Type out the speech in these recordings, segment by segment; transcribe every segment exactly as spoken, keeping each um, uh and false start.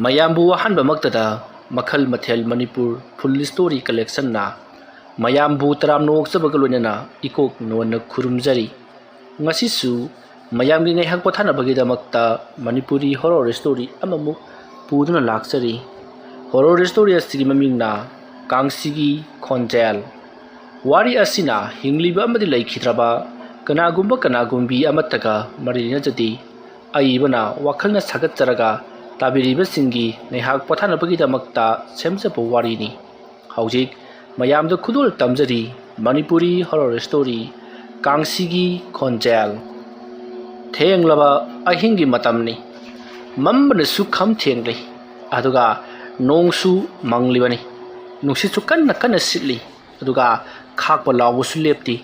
ꯃꯌꯥꯝꯕꯨ ꯑꯍꯥꯟꯕꯃꯛꯇꯗ ꯃꯈꯜ ꯃꯊꯦꯜ ꯃꯅꯤꯄꯨꯔ ꯐꯨꯜ ꯁ꯭ꯇꯣꯔꯤ ꯀꯂꯦꯛꯁꯟꯅ ꯃꯌꯥꯝꯕꯨ ꯇꯔꯥꯝꯅ ꯑꯣꯛꯆꯕꯒ ꯂꯣꯏꯅꯅ ꯏꯀꯣꯛ ꯅꯣꯟꯅ ꯈꯨꯔꯨꯝꯖꯔꯤ꯫ ꯉꯁꯤꯁꯨ ꯃꯌꯥꯝꯒꯤ ꯉꯥꯏꯍꯥꯛ ꯄꯣꯊꯥꯅꯕꯒꯤꯗꯃꯛꯇ ꯃꯅꯤꯄꯨꯔꯤ ꯍꯣꯔꯣꯔ ꯁ꯭ꯇꯣꯔꯤ ꯑꯃꯃꯨꯛ ꯄꯨꯗꯨꯅ ꯂꯥꯛꯆꯔꯤ꯫ ꯍꯣꯔꯣꯔ ꯁ꯭ꯇꯣꯔꯤ ꯑꯁꯤꯒꯤ ꯃꯃꯤꯡꯅ ꯀꯥꯡꯁꯤꯒꯤ ꯈꯣꯟꯖꯦꯜ꯫ ꯋꯥꯔꯤ ꯑꯁꯤꯅ ꯍꯤꯡꯂꯤꯕ ꯑꯃꯗꯤ ꯂꯩꯈꯤꯗ꯭ꯔꯕ ꯀꯅꯥꯒꯨꯝꯕ ꯀꯅꯥꯒꯨꯝꯕꯤ ꯑꯃꯠꯇꯒ ꯃꯔꯤ ꯂꯩꯅꯖꯗꯦ꯫ ꯑꯏꯕꯅ ꯋꯥꯈꯜꯅ ꯁꯥꯒꯠꯆꯔꯒ ꯇꯥꯕꯤꯔꯤꯕꯁꯤꯡꯒꯤ ꯉꯥꯏꯍꯥꯛ ꯄꯣꯊꯥꯅꯕꯒꯤꯗꯃꯛꯇ ꯁꯦꯝꯖꯕ ꯋꯥꯔꯤꯅꯤ꯫ ꯍꯧꯖꯤꯛ ꯃꯌꯥꯝꯗ ꯈꯨꯗꯣꯜ ꯇꯝꯖꯔꯤ ꯃꯅꯤꯄꯨꯔꯤ ꯍꯣꯔꯣꯔ ꯁ꯭ꯇꯣꯔꯤ ꯀꯥꯡꯁꯤꯒꯤ ꯈꯣꯟꯖꯦꯜ꯫ ꯊꯦꯡꯂꯕ ꯑꯍꯤꯡꯒꯤ ꯃꯇꯝꯅꯤ꯫ ꯃꯝꯕꯅꯁꯨ ꯈꯝ ꯊꯦꯡꯂꯤ, ꯑꯗꯨꯒ ꯅꯣꯡꯁꯨ ꯃꯪꯂꯤꯕꯅꯤ꯫ ꯅꯨꯡꯁꯤꯠꯁꯨ ꯀꯟꯅ ꯀꯟꯅ ꯁꯤꯠꯂꯤ, ꯑꯗꯨꯒ ꯈꯥꯛꯄ ꯂꯥꯎꯕꯁꯨ ꯂꯦꯞꯇꯦ꯫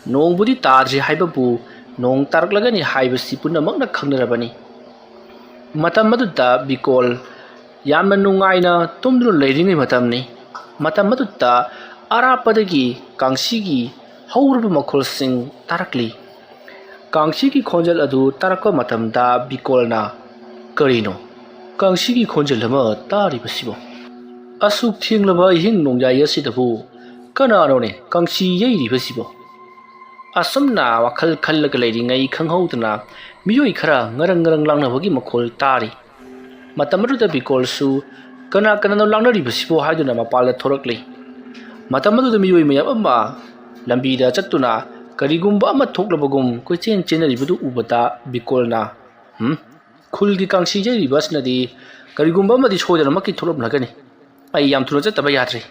ꯅꯣꯡꯕꯨꯗꯤ ꯇꯥꯗ꯭ꯔꯤ ꯍꯥꯏꯕꯕꯨ ꯅꯣꯡ ꯇꯥꯔꯛꯂꯒꯅꯤ ꯍꯥꯏꯕꯁꯤ ꯄꯨꯝꯅꯃꯛꯅ ꯈꯪꯅꯔꯕꯅꯤ꯫ ꯃꯇꯝ ꯑꯗꯨꯗ ꯕꯤꯀꯣꯜ ꯌꯥꯝꯅ ꯅꯨꯡꯉꯥꯏꯅ ꯇꯨꯝꯗꯨꯅ ꯂꯩꯔꯤꯉꯩ ꯃꯇꯝꯅꯤ꯫ ꯃꯇꯝ ꯑꯗꯨꯗ ꯑꯔꯥꯞꯄꯗꯒꯤ ꯀꯥꯡꯁꯤꯒꯤ ꯍꯧꯔꯕ ꯃꯈꯣꯜꯁꯤꯡ ꯇꯥꯔꯛꯂꯤ꯫ ꯀꯥꯡꯁꯤꯒꯤ ꯈꯣꯟꯖꯦꯜ ꯑꯗꯨ ꯇꯥꯔꯛꯄ ꯃꯇꯝꯗ ꯕꯤꯀꯣꯜꯅ, "ꯀꯔꯤꯅꯣ ꯀꯥꯡꯁꯤꯒꯤ ꯈꯣꯟꯖꯦꯜ ꯑꯃ ꯇꯥꯔꯤꯕꯁꯤꯕꯣ? ꯑꯁꯨꯛ ꯊꯦꯡꯂꯕ ꯑꯍꯤꯡ ꯅꯣꯡꯌꯥꯏ ꯑꯁꯤꯗꯕꯨ ꯀꯅꯥꯅꯣꯅꯦ ꯀꯥꯡꯁꯤ ꯌꯩꯔꯤꯕꯁꯤꯕꯣ?" ꯑꯁꯨꯝꯅ ꯋꯥꯈꯜ ꯈꯜꯂꯒ ꯂꯩꯔꯤꯉꯩ ꯈꯪꯍꯧꯗꯅ ꯃꯤꯑꯣꯏ ꯈꯔ ꯉꯔꯪ ꯉꯔꯪ ꯂꯥꯡꯅꯕꯒꯤ ꯃꯈꯣꯜ ꯇꯥꯔꯤ꯫ ꯃꯇꯝ ꯑꯗꯨꯗ ꯕꯤꯀꯣꯜꯁꯨ "ꯀꯅꯥ ꯀꯅꯥꯅꯣ ꯂꯥꯡꯅꯔꯤꯕꯁꯤꯕꯣ?" ꯍꯥꯏꯗꯨꯅ ꯃꯄꯥꯟꯗ ꯊꯣꯔꯛꯂꯤ꯫ ꯃꯇꯝ ꯑꯗꯨꯗ ꯃꯤꯑꯣꯏ ꯃꯌꯥꯝ ꯑꯃ ꯂꯝꯕꯤꯗ ꯆꯠꯇꯨꯅ ꯀꯔꯤꯒꯨꯝꯕ ꯑꯃ ꯊꯣꯛꯂꯕꯒꯨꯝ ꯀꯣꯏꯆꯦꯟ ꯆꯦꯟꯅꯔꯤꯕꯗꯨ ꯎꯕꯗ ꯕꯤꯀꯣꯜꯅ, "ꯍꯝ? ꯈꯨꯜꯒꯤ ꯀꯥꯡꯁꯤ ꯌꯩꯔꯤꯕ ꯑꯁꯤꯅꯗꯤ ꯀꯔꯤꯒꯨꯝꯕ ꯑꯃꯗꯤ ꯁꯣꯏꯗꯅꯃꯛꯀꯤ ꯊꯣꯛꯂꯝꯂꯒꯅꯤ꯫ ꯑꯩ ꯌꯥꯝ ꯊꯨꯅ ꯆꯠꯇꯕ ꯌꯥꯗ꯭ꯔꯦ"꯫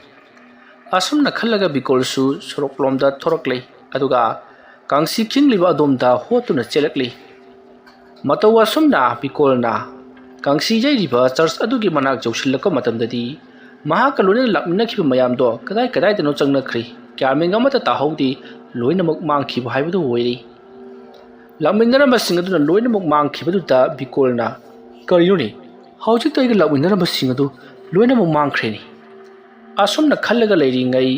ꯑꯁꯨꯝꯅ ꯈꯜꯂꯒ ꯕꯤꯀꯣꯜꯁꯨ ꯁꯣꯔꯣꯛꯂꯣꯝꯗ ꯊꯣꯔꯛꯂꯦ, ꯑꯗꯨꯒ ꯀꯥꯡꯁꯤ ꯈꯤꯡꯂꯤꯕ ꯑꯗꯣꯝꯗ ꯍꯣꯠꯇꯨꯅ ꯆꯦꯜꯂꯛꯂꯤ꯫ ꯃꯇꯧ ꯑꯁꯨꯝꯅ ꯕꯤꯀꯣꯜꯅ ꯀꯥꯡꯁꯤ ꯌꯩꯔꯤꯕ ꯆꯔꯆ ꯑꯗꯨꯒꯤ ꯃꯅꯥꯛ ꯌꯧꯁꯤꯜꯂꯛꯄ ꯃꯇꯝꯗꯗꯤ ꯃꯍꯥꯛꯀ ꯂꯣꯏꯅꯅ ꯂꯥꯛꯃꯤꯟꯅꯈꯤꯕ ꯃꯌꯥꯝꯗꯣ ꯀꯗꯥꯏ ꯀꯗꯥꯏꯗꯅꯣ ꯆꯪꯅꯈ꯭ꯔꯦ, ꯒ꯭ꯌꯥꯟ ꯃꯦꯟ ꯑꯃꯠꯇ ꯇꯥꯍꯧꯗꯦ, ꯂꯣꯏꯅꯃꯛ ꯃꯥꯡꯈꯤꯕ ꯍꯥꯏꯕꯗꯨ ꯑꯣꯏꯔꯦ꯫ ꯂꯥꯛꯃꯤꯟꯅꯔꯝꯕꯁꯤꯡ ꯑꯗꯨꯅ ꯂꯣꯏꯅꯃꯛ ꯃꯥꯡꯈꯤꯕꯗꯨꯗ ꯕꯤꯀꯣꯜꯅ, "ꯀꯔꯤꯅꯣꯅꯦ? ꯍꯧꯖꯤꯛꯇ ꯑꯩꯒ ꯂꯥꯛꯃꯤꯟꯅꯔꯝꯕꯁꯤꯡ ꯑꯗꯨ ꯂꯣꯏꯅꯃꯛ ꯃꯥꯡꯈ꯭ꯔꯦꯅꯦ"꯫ ꯑꯁꯨꯝꯅ ꯈꯜꯂꯒ ꯂꯩꯔꯤꯉꯩ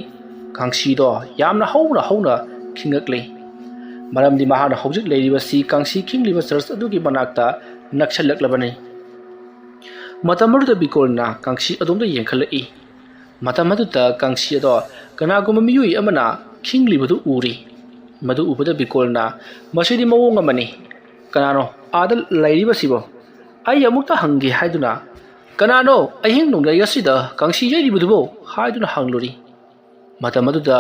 ꯀꯥꯡꯁꯤꯗꯣ ꯌꯥꯝꯅ ꯍꯧꯅ ꯍꯧꯅ ꯈꯤꯡꯉꯛꯂꯤ꯫ ꯃꯔꯝꯗꯤ ꯃꯍꯥꯛꯅ ꯍꯧꯖꯤꯛ ꯂꯩꯔꯤꯕꯁꯤ ꯀꯥꯡꯁꯤ ꯈꯤꯡꯂꯤꯕ ꯆꯔꯆ ꯑꯗꯨꯒꯤ ꯃꯅꯥꯛꯇ ꯅꯛꯁꯜꯂꯛꯂꯕꯅꯤ꯫ ꯃꯇꯝ ꯑꯗꯨꯗ ꯕꯤꯀꯣꯜꯅ ꯀꯥꯡꯁꯤ ꯑꯗꯣꯝꯗ ꯌꯦꯡꯈꯠꯂꯛꯏ꯫ ꯃꯇꯝ ꯑꯗꯨꯗ ꯀꯥꯡꯁꯤ ꯑꯗꯣ ꯀꯅꯥꯒꯨꯝꯕ ꯃꯤꯑꯣꯏ ꯑꯃꯅ ꯈꯤꯡꯂꯤꯕꯗꯨ ꯎꯔꯤ꯫ ꯃꯗꯨ ꯎꯕꯗ ꯕꯤꯀꯣꯜꯅ, "ꯃꯁꯤꯗꯤ ꯃꯑꯣꯡ ꯑꯃꯅꯤ꯫ ꯀꯅꯥꯅꯣ ꯑꯥꯗ ꯂꯩꯔꯤꯕꯁꯤꯕꯣ? ꯑꯩ ꯑꯃꯨꯛꯇ ꯍꯪꯒꯦ" ꯍꯥꯏꯗꯨꯅ, "ꯀꯅꯥꯅꯣ ꯑꯍꯤꯡ ꯅꯣꯡꯌꯥꯏ ꯑꯁꯤꯗ ꯀꯥꯡꯁꯤ ꯌꯩꯔꯤꯕꯗꯨꯕꯣ?" ꯍꯥꯏꯗꯨꯅ ꯍꯪꯂꯨꯔꯤ꯫ ꯃꯇꯝ ꯑꯗꯨꯗ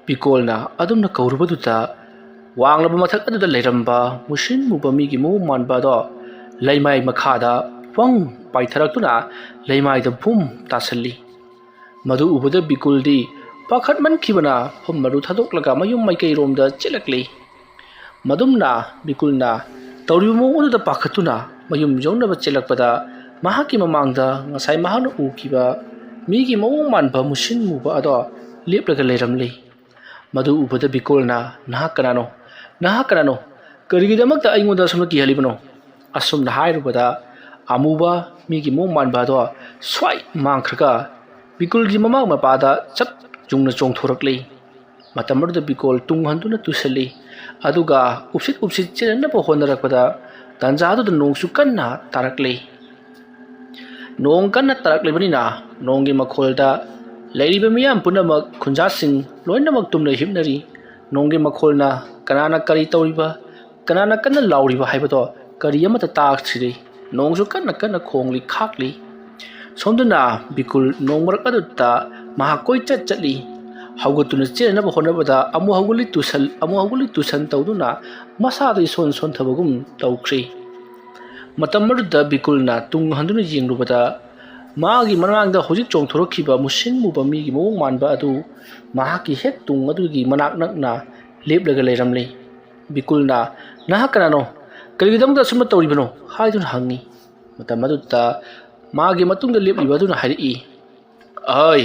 ꯕꯤꯀꯣꯜꯅ ꯑꯗꯨꯝꯅ ꯀꯧꯔꯨꯕꯗꯨꯗ, ꯋꯥꯡꯂꯕ ꯃꯊꯛ ꯑꯗꯨꯗ ꯂꯩꯔꯝꯕ ꯃꯨꯁꯤꯟ ꯃꯨꯕ ꯃꯤꯒꯤ ꯃꯑꯣꯡ ꯃꯥꯟꯕ ꯑꯗꯣ ꯂꯩꯃꯥꯏ ꯃꯈꯥꯗ ꯋꯪ ꯄꯥꯏꯊꯔꯛꯇꯨꯅ ꯂꯩꯃꯥꯏꯗ ꯕꯨꯝ ꯇꯥꯁꯜꯂꯤ꯫ ꯃꯗꯨ ꯎꯕꯗ ꯕꯤꯀꯨꯜꯗꯤ ꯄꯥꯈꯠꯃꯟꯈꯤꯕꯅ ꯐꯝ ꯑꯗꯨ ꯊꯥꯗꯣꯛꯂꯒ ꯃꯌꯨꯝ ꯃꯥꯏꯀꯩꯔꯣꯝꯗ ꯆꯦꯜꯂꯛꯂꯤ꯫ ꯃꯗꯨꯝꯅ ꯕꯤꯀꯨꯜꯅ ꯇꯧꯔꯤꯕ ꯃꯑꯣꯡ ꯑꯗꯨꯗ ꯄꯥꯈꯠꯇꯨꯅ ꯃꯌꯨꯝ ꯌꯧꯅꯕ ꯆꯦꯜꯂꯛꯄꯗ, ꯃꯍꯥꯛꯀꯤ ꯃꯃꯥꯡꯗ ꯉꯁꯥꯏ ꯃꯍꯥꯛꯅ ꯎꯈꯤꯕ ꯃꯤꯒꯤ ꯃꯑꯣꯡ ꯃꯥꯟꯕ ꯃꯨꯁꯤꯟ ꯃꯨꯕ ꯑꯗꯣ ꯂꯦꯞꯂꯒ ꯂꯩꯔꯝꯂꯤ꯫ ꯃꯗꯨ ꯎꯕꯗ ꯕꯤꯀꯨꯜꯅ, "ꯅꯍꯥꯛ ꯀꯅꯥꯅꯣ? ꯅꯍꯥꯛ ꯀꯅꯥꯅꯣ? ꯀꯔꯤꯒꯤꯗꯃꯛꯇ ꯑꯩꯉꯣꯟꯗ ꯑꯁꯨꯝꯅ ꯀꯤꯍꯜꯂꯤꯕꯅꯣ?" ꯑꯁꯨꯝꯅ ꯍꯥꯏꯔꯨꯕꯗ, ꯑꯃꯨꯕ ꯃꯤꯒꯤ ꯃꯑꯣꯡ ꯃꯥꯟꯕ ꯑꯗꯣ ꯁ꯭ꯋꯥꯏ ꯃꯥꯡꯈ꯭ꯔꯒ ꯕꯤꯀꯨꯜꯒꯤ ꯃꯃꯥꯡ ꯃꯄꯥꯗ ꯆꯞ ꯌꯨꯡꯅ ꯆꯣꯡꯊꯣꯔꯛꯂꯤ꯫ ꯃꯇꯝ ꯑꯗꯨꯗ ꯕꯤꯀꯣꯜ ꯇꯨꯡ ꯍꯟꯗꯨꯅ ꯇꯨꯁꯜꯂꯤ, ꯑꯗꯨꯒ ꯎꯞꯁꯤꯠ ꯎꯞꯁꯤꯠ ꯆꯦꯟꯅꯅꯕ ꯍꯣꯠꯅꯔꯛꯄꯗ, ꯇꯥꯟꯖꯥꯗꯨꯗ ꯅꯣꯡꯁꯨ ꯀꯟꯅ ꯇꯥꯔꯛꯂꯤ꯫ ꯅꯣꯡ ꯀꯟꯅ ꯇꯥꯔꯛꯂꯤꯕꯅꯤꯅ ꯅꯣꯡꯒꯤ ꯃꯈꯣꯜꯗ ꯂꯩꯔꯤꯕ ꯃꯤꯌꯥꯝ ꯄꯨꯝꯅꯃꯛ, ꯈꯨꯟꯖꯥꯁꯤꯡ ꯂꯣꯏꯅꯃꯛ ꯇꯨꯝꯅ ꯍꯤꯞꯅꯔꯤ꯫ ꯅꯣꯡꯒꯤ ꯃꯈꯣꯜꯅ ꯀꯅꯥꯅ ꯀꯔꯤ ꯇꯧꯔꯤꯕ, ꯀꯅꯥꯅ ꯀꯟꯅ ꯂꯥꯎꯔꯤꯕ ꯍꯥꯏꯕꯗꯣ ꯀꯔꯤ ꯑꯃꯠꯇ ꯇꯥꯛꯇ꯭ꯔꯤ꯫ ꯅꯣꯡꯁꯨ ꯀꯟꯅ ꯀꯟꯅ ꯈꯣꯡꯂꯤ ꯈꯥꯛꯂꯤ꯫ ꯁꯣꯝꯗꯅ ꯕꯤꯀꯨꯜ ꯅꯣꯡ ꯃꯔꯛ ꯑꯗꯨꯗ ꯃꯍꯥꯛ ꯀꯣꯏꯆꯠ ꯆꯠꯂꯤ꯫ ꯍꯧꯒꯠꯇꯨꯅ ꯆꯦꯟꯅꯕ ꯍꯣꯠꯅꯕꯗ ꯑꯃꯨꯛ ꯍꯧꯒꯠꯂꯤ ꯇꯨꯁꯟ, ꯑꯃꯨꯛ ꯍꯧꯒꯠꯂꯤ ꯇꯨꯁꯟ ꯇꯧꯗꯨꯅ ꯃꯁꯥꯗ ꯏꯁꯣꯟ ꯁꯣꯟꯊꯕꯒꯨꯝ ꯇꯧꯈ꯭ꯔꯤ꯫ ꯃꯇꯝ ꯑꯗꯨꯗ ꯕꯤꯀꯨꯜꯅ ꯇꯨꯡ ꯍꯟꯗꯨꯅ ꯌꯦꯡꯂꯨꯕꯗ, ꯃꯥꯒꯤ ꯃꯃꯥꯡꯗ ꯍꯧꯖꯤꯛ ꯆꯣꯡꯊꯣꯔꯛꯈꯤꯕ ꯃꯨꯁꯤꯟ ꯃꯨꯕ ꯃꯤꯒꯤ ꯃꯑꯣꯡ ꯃꯥꯟꯕ ꯑꯗꯨ ꯃꯍꯥꯛꯀꯤ ꯍꯦꯛ ꯇꯨꯡ ꯑꯗꯨꯒꯤ ꯃꯅꯥꯛ ꯅꯛꯅ ꯂꯦꯞꯂꯒ ꯂꯩꯔꯝꯂꯤ꯫ ꯕꯤꯀꯨꯜꯅ, "ꯅꯍꯥꯛ ꯀꯅꯥꯅꯣ? ꯀꯔꯤꯒꯤꯗꯃꯛꯇ ꯑꯁꯨꯝꯅ ꯇꯧꯔꯤꯕꯅꯣ?" ꯍꯥꯏꯗꯨꯅ ꯍꯪꯉꯤ꯫ ꯃꯇꯝ ꯑꯗꯨꯗ ꯃꯥꯒꯤ ꯃꯇꯨꯡꯗ ꯂꯦꯞꯂꯤꯕ ꯑꯗꯨꯅ ꯍꯥꯏꯔꯛꯏ, "ꯑꯍꯣꯏ,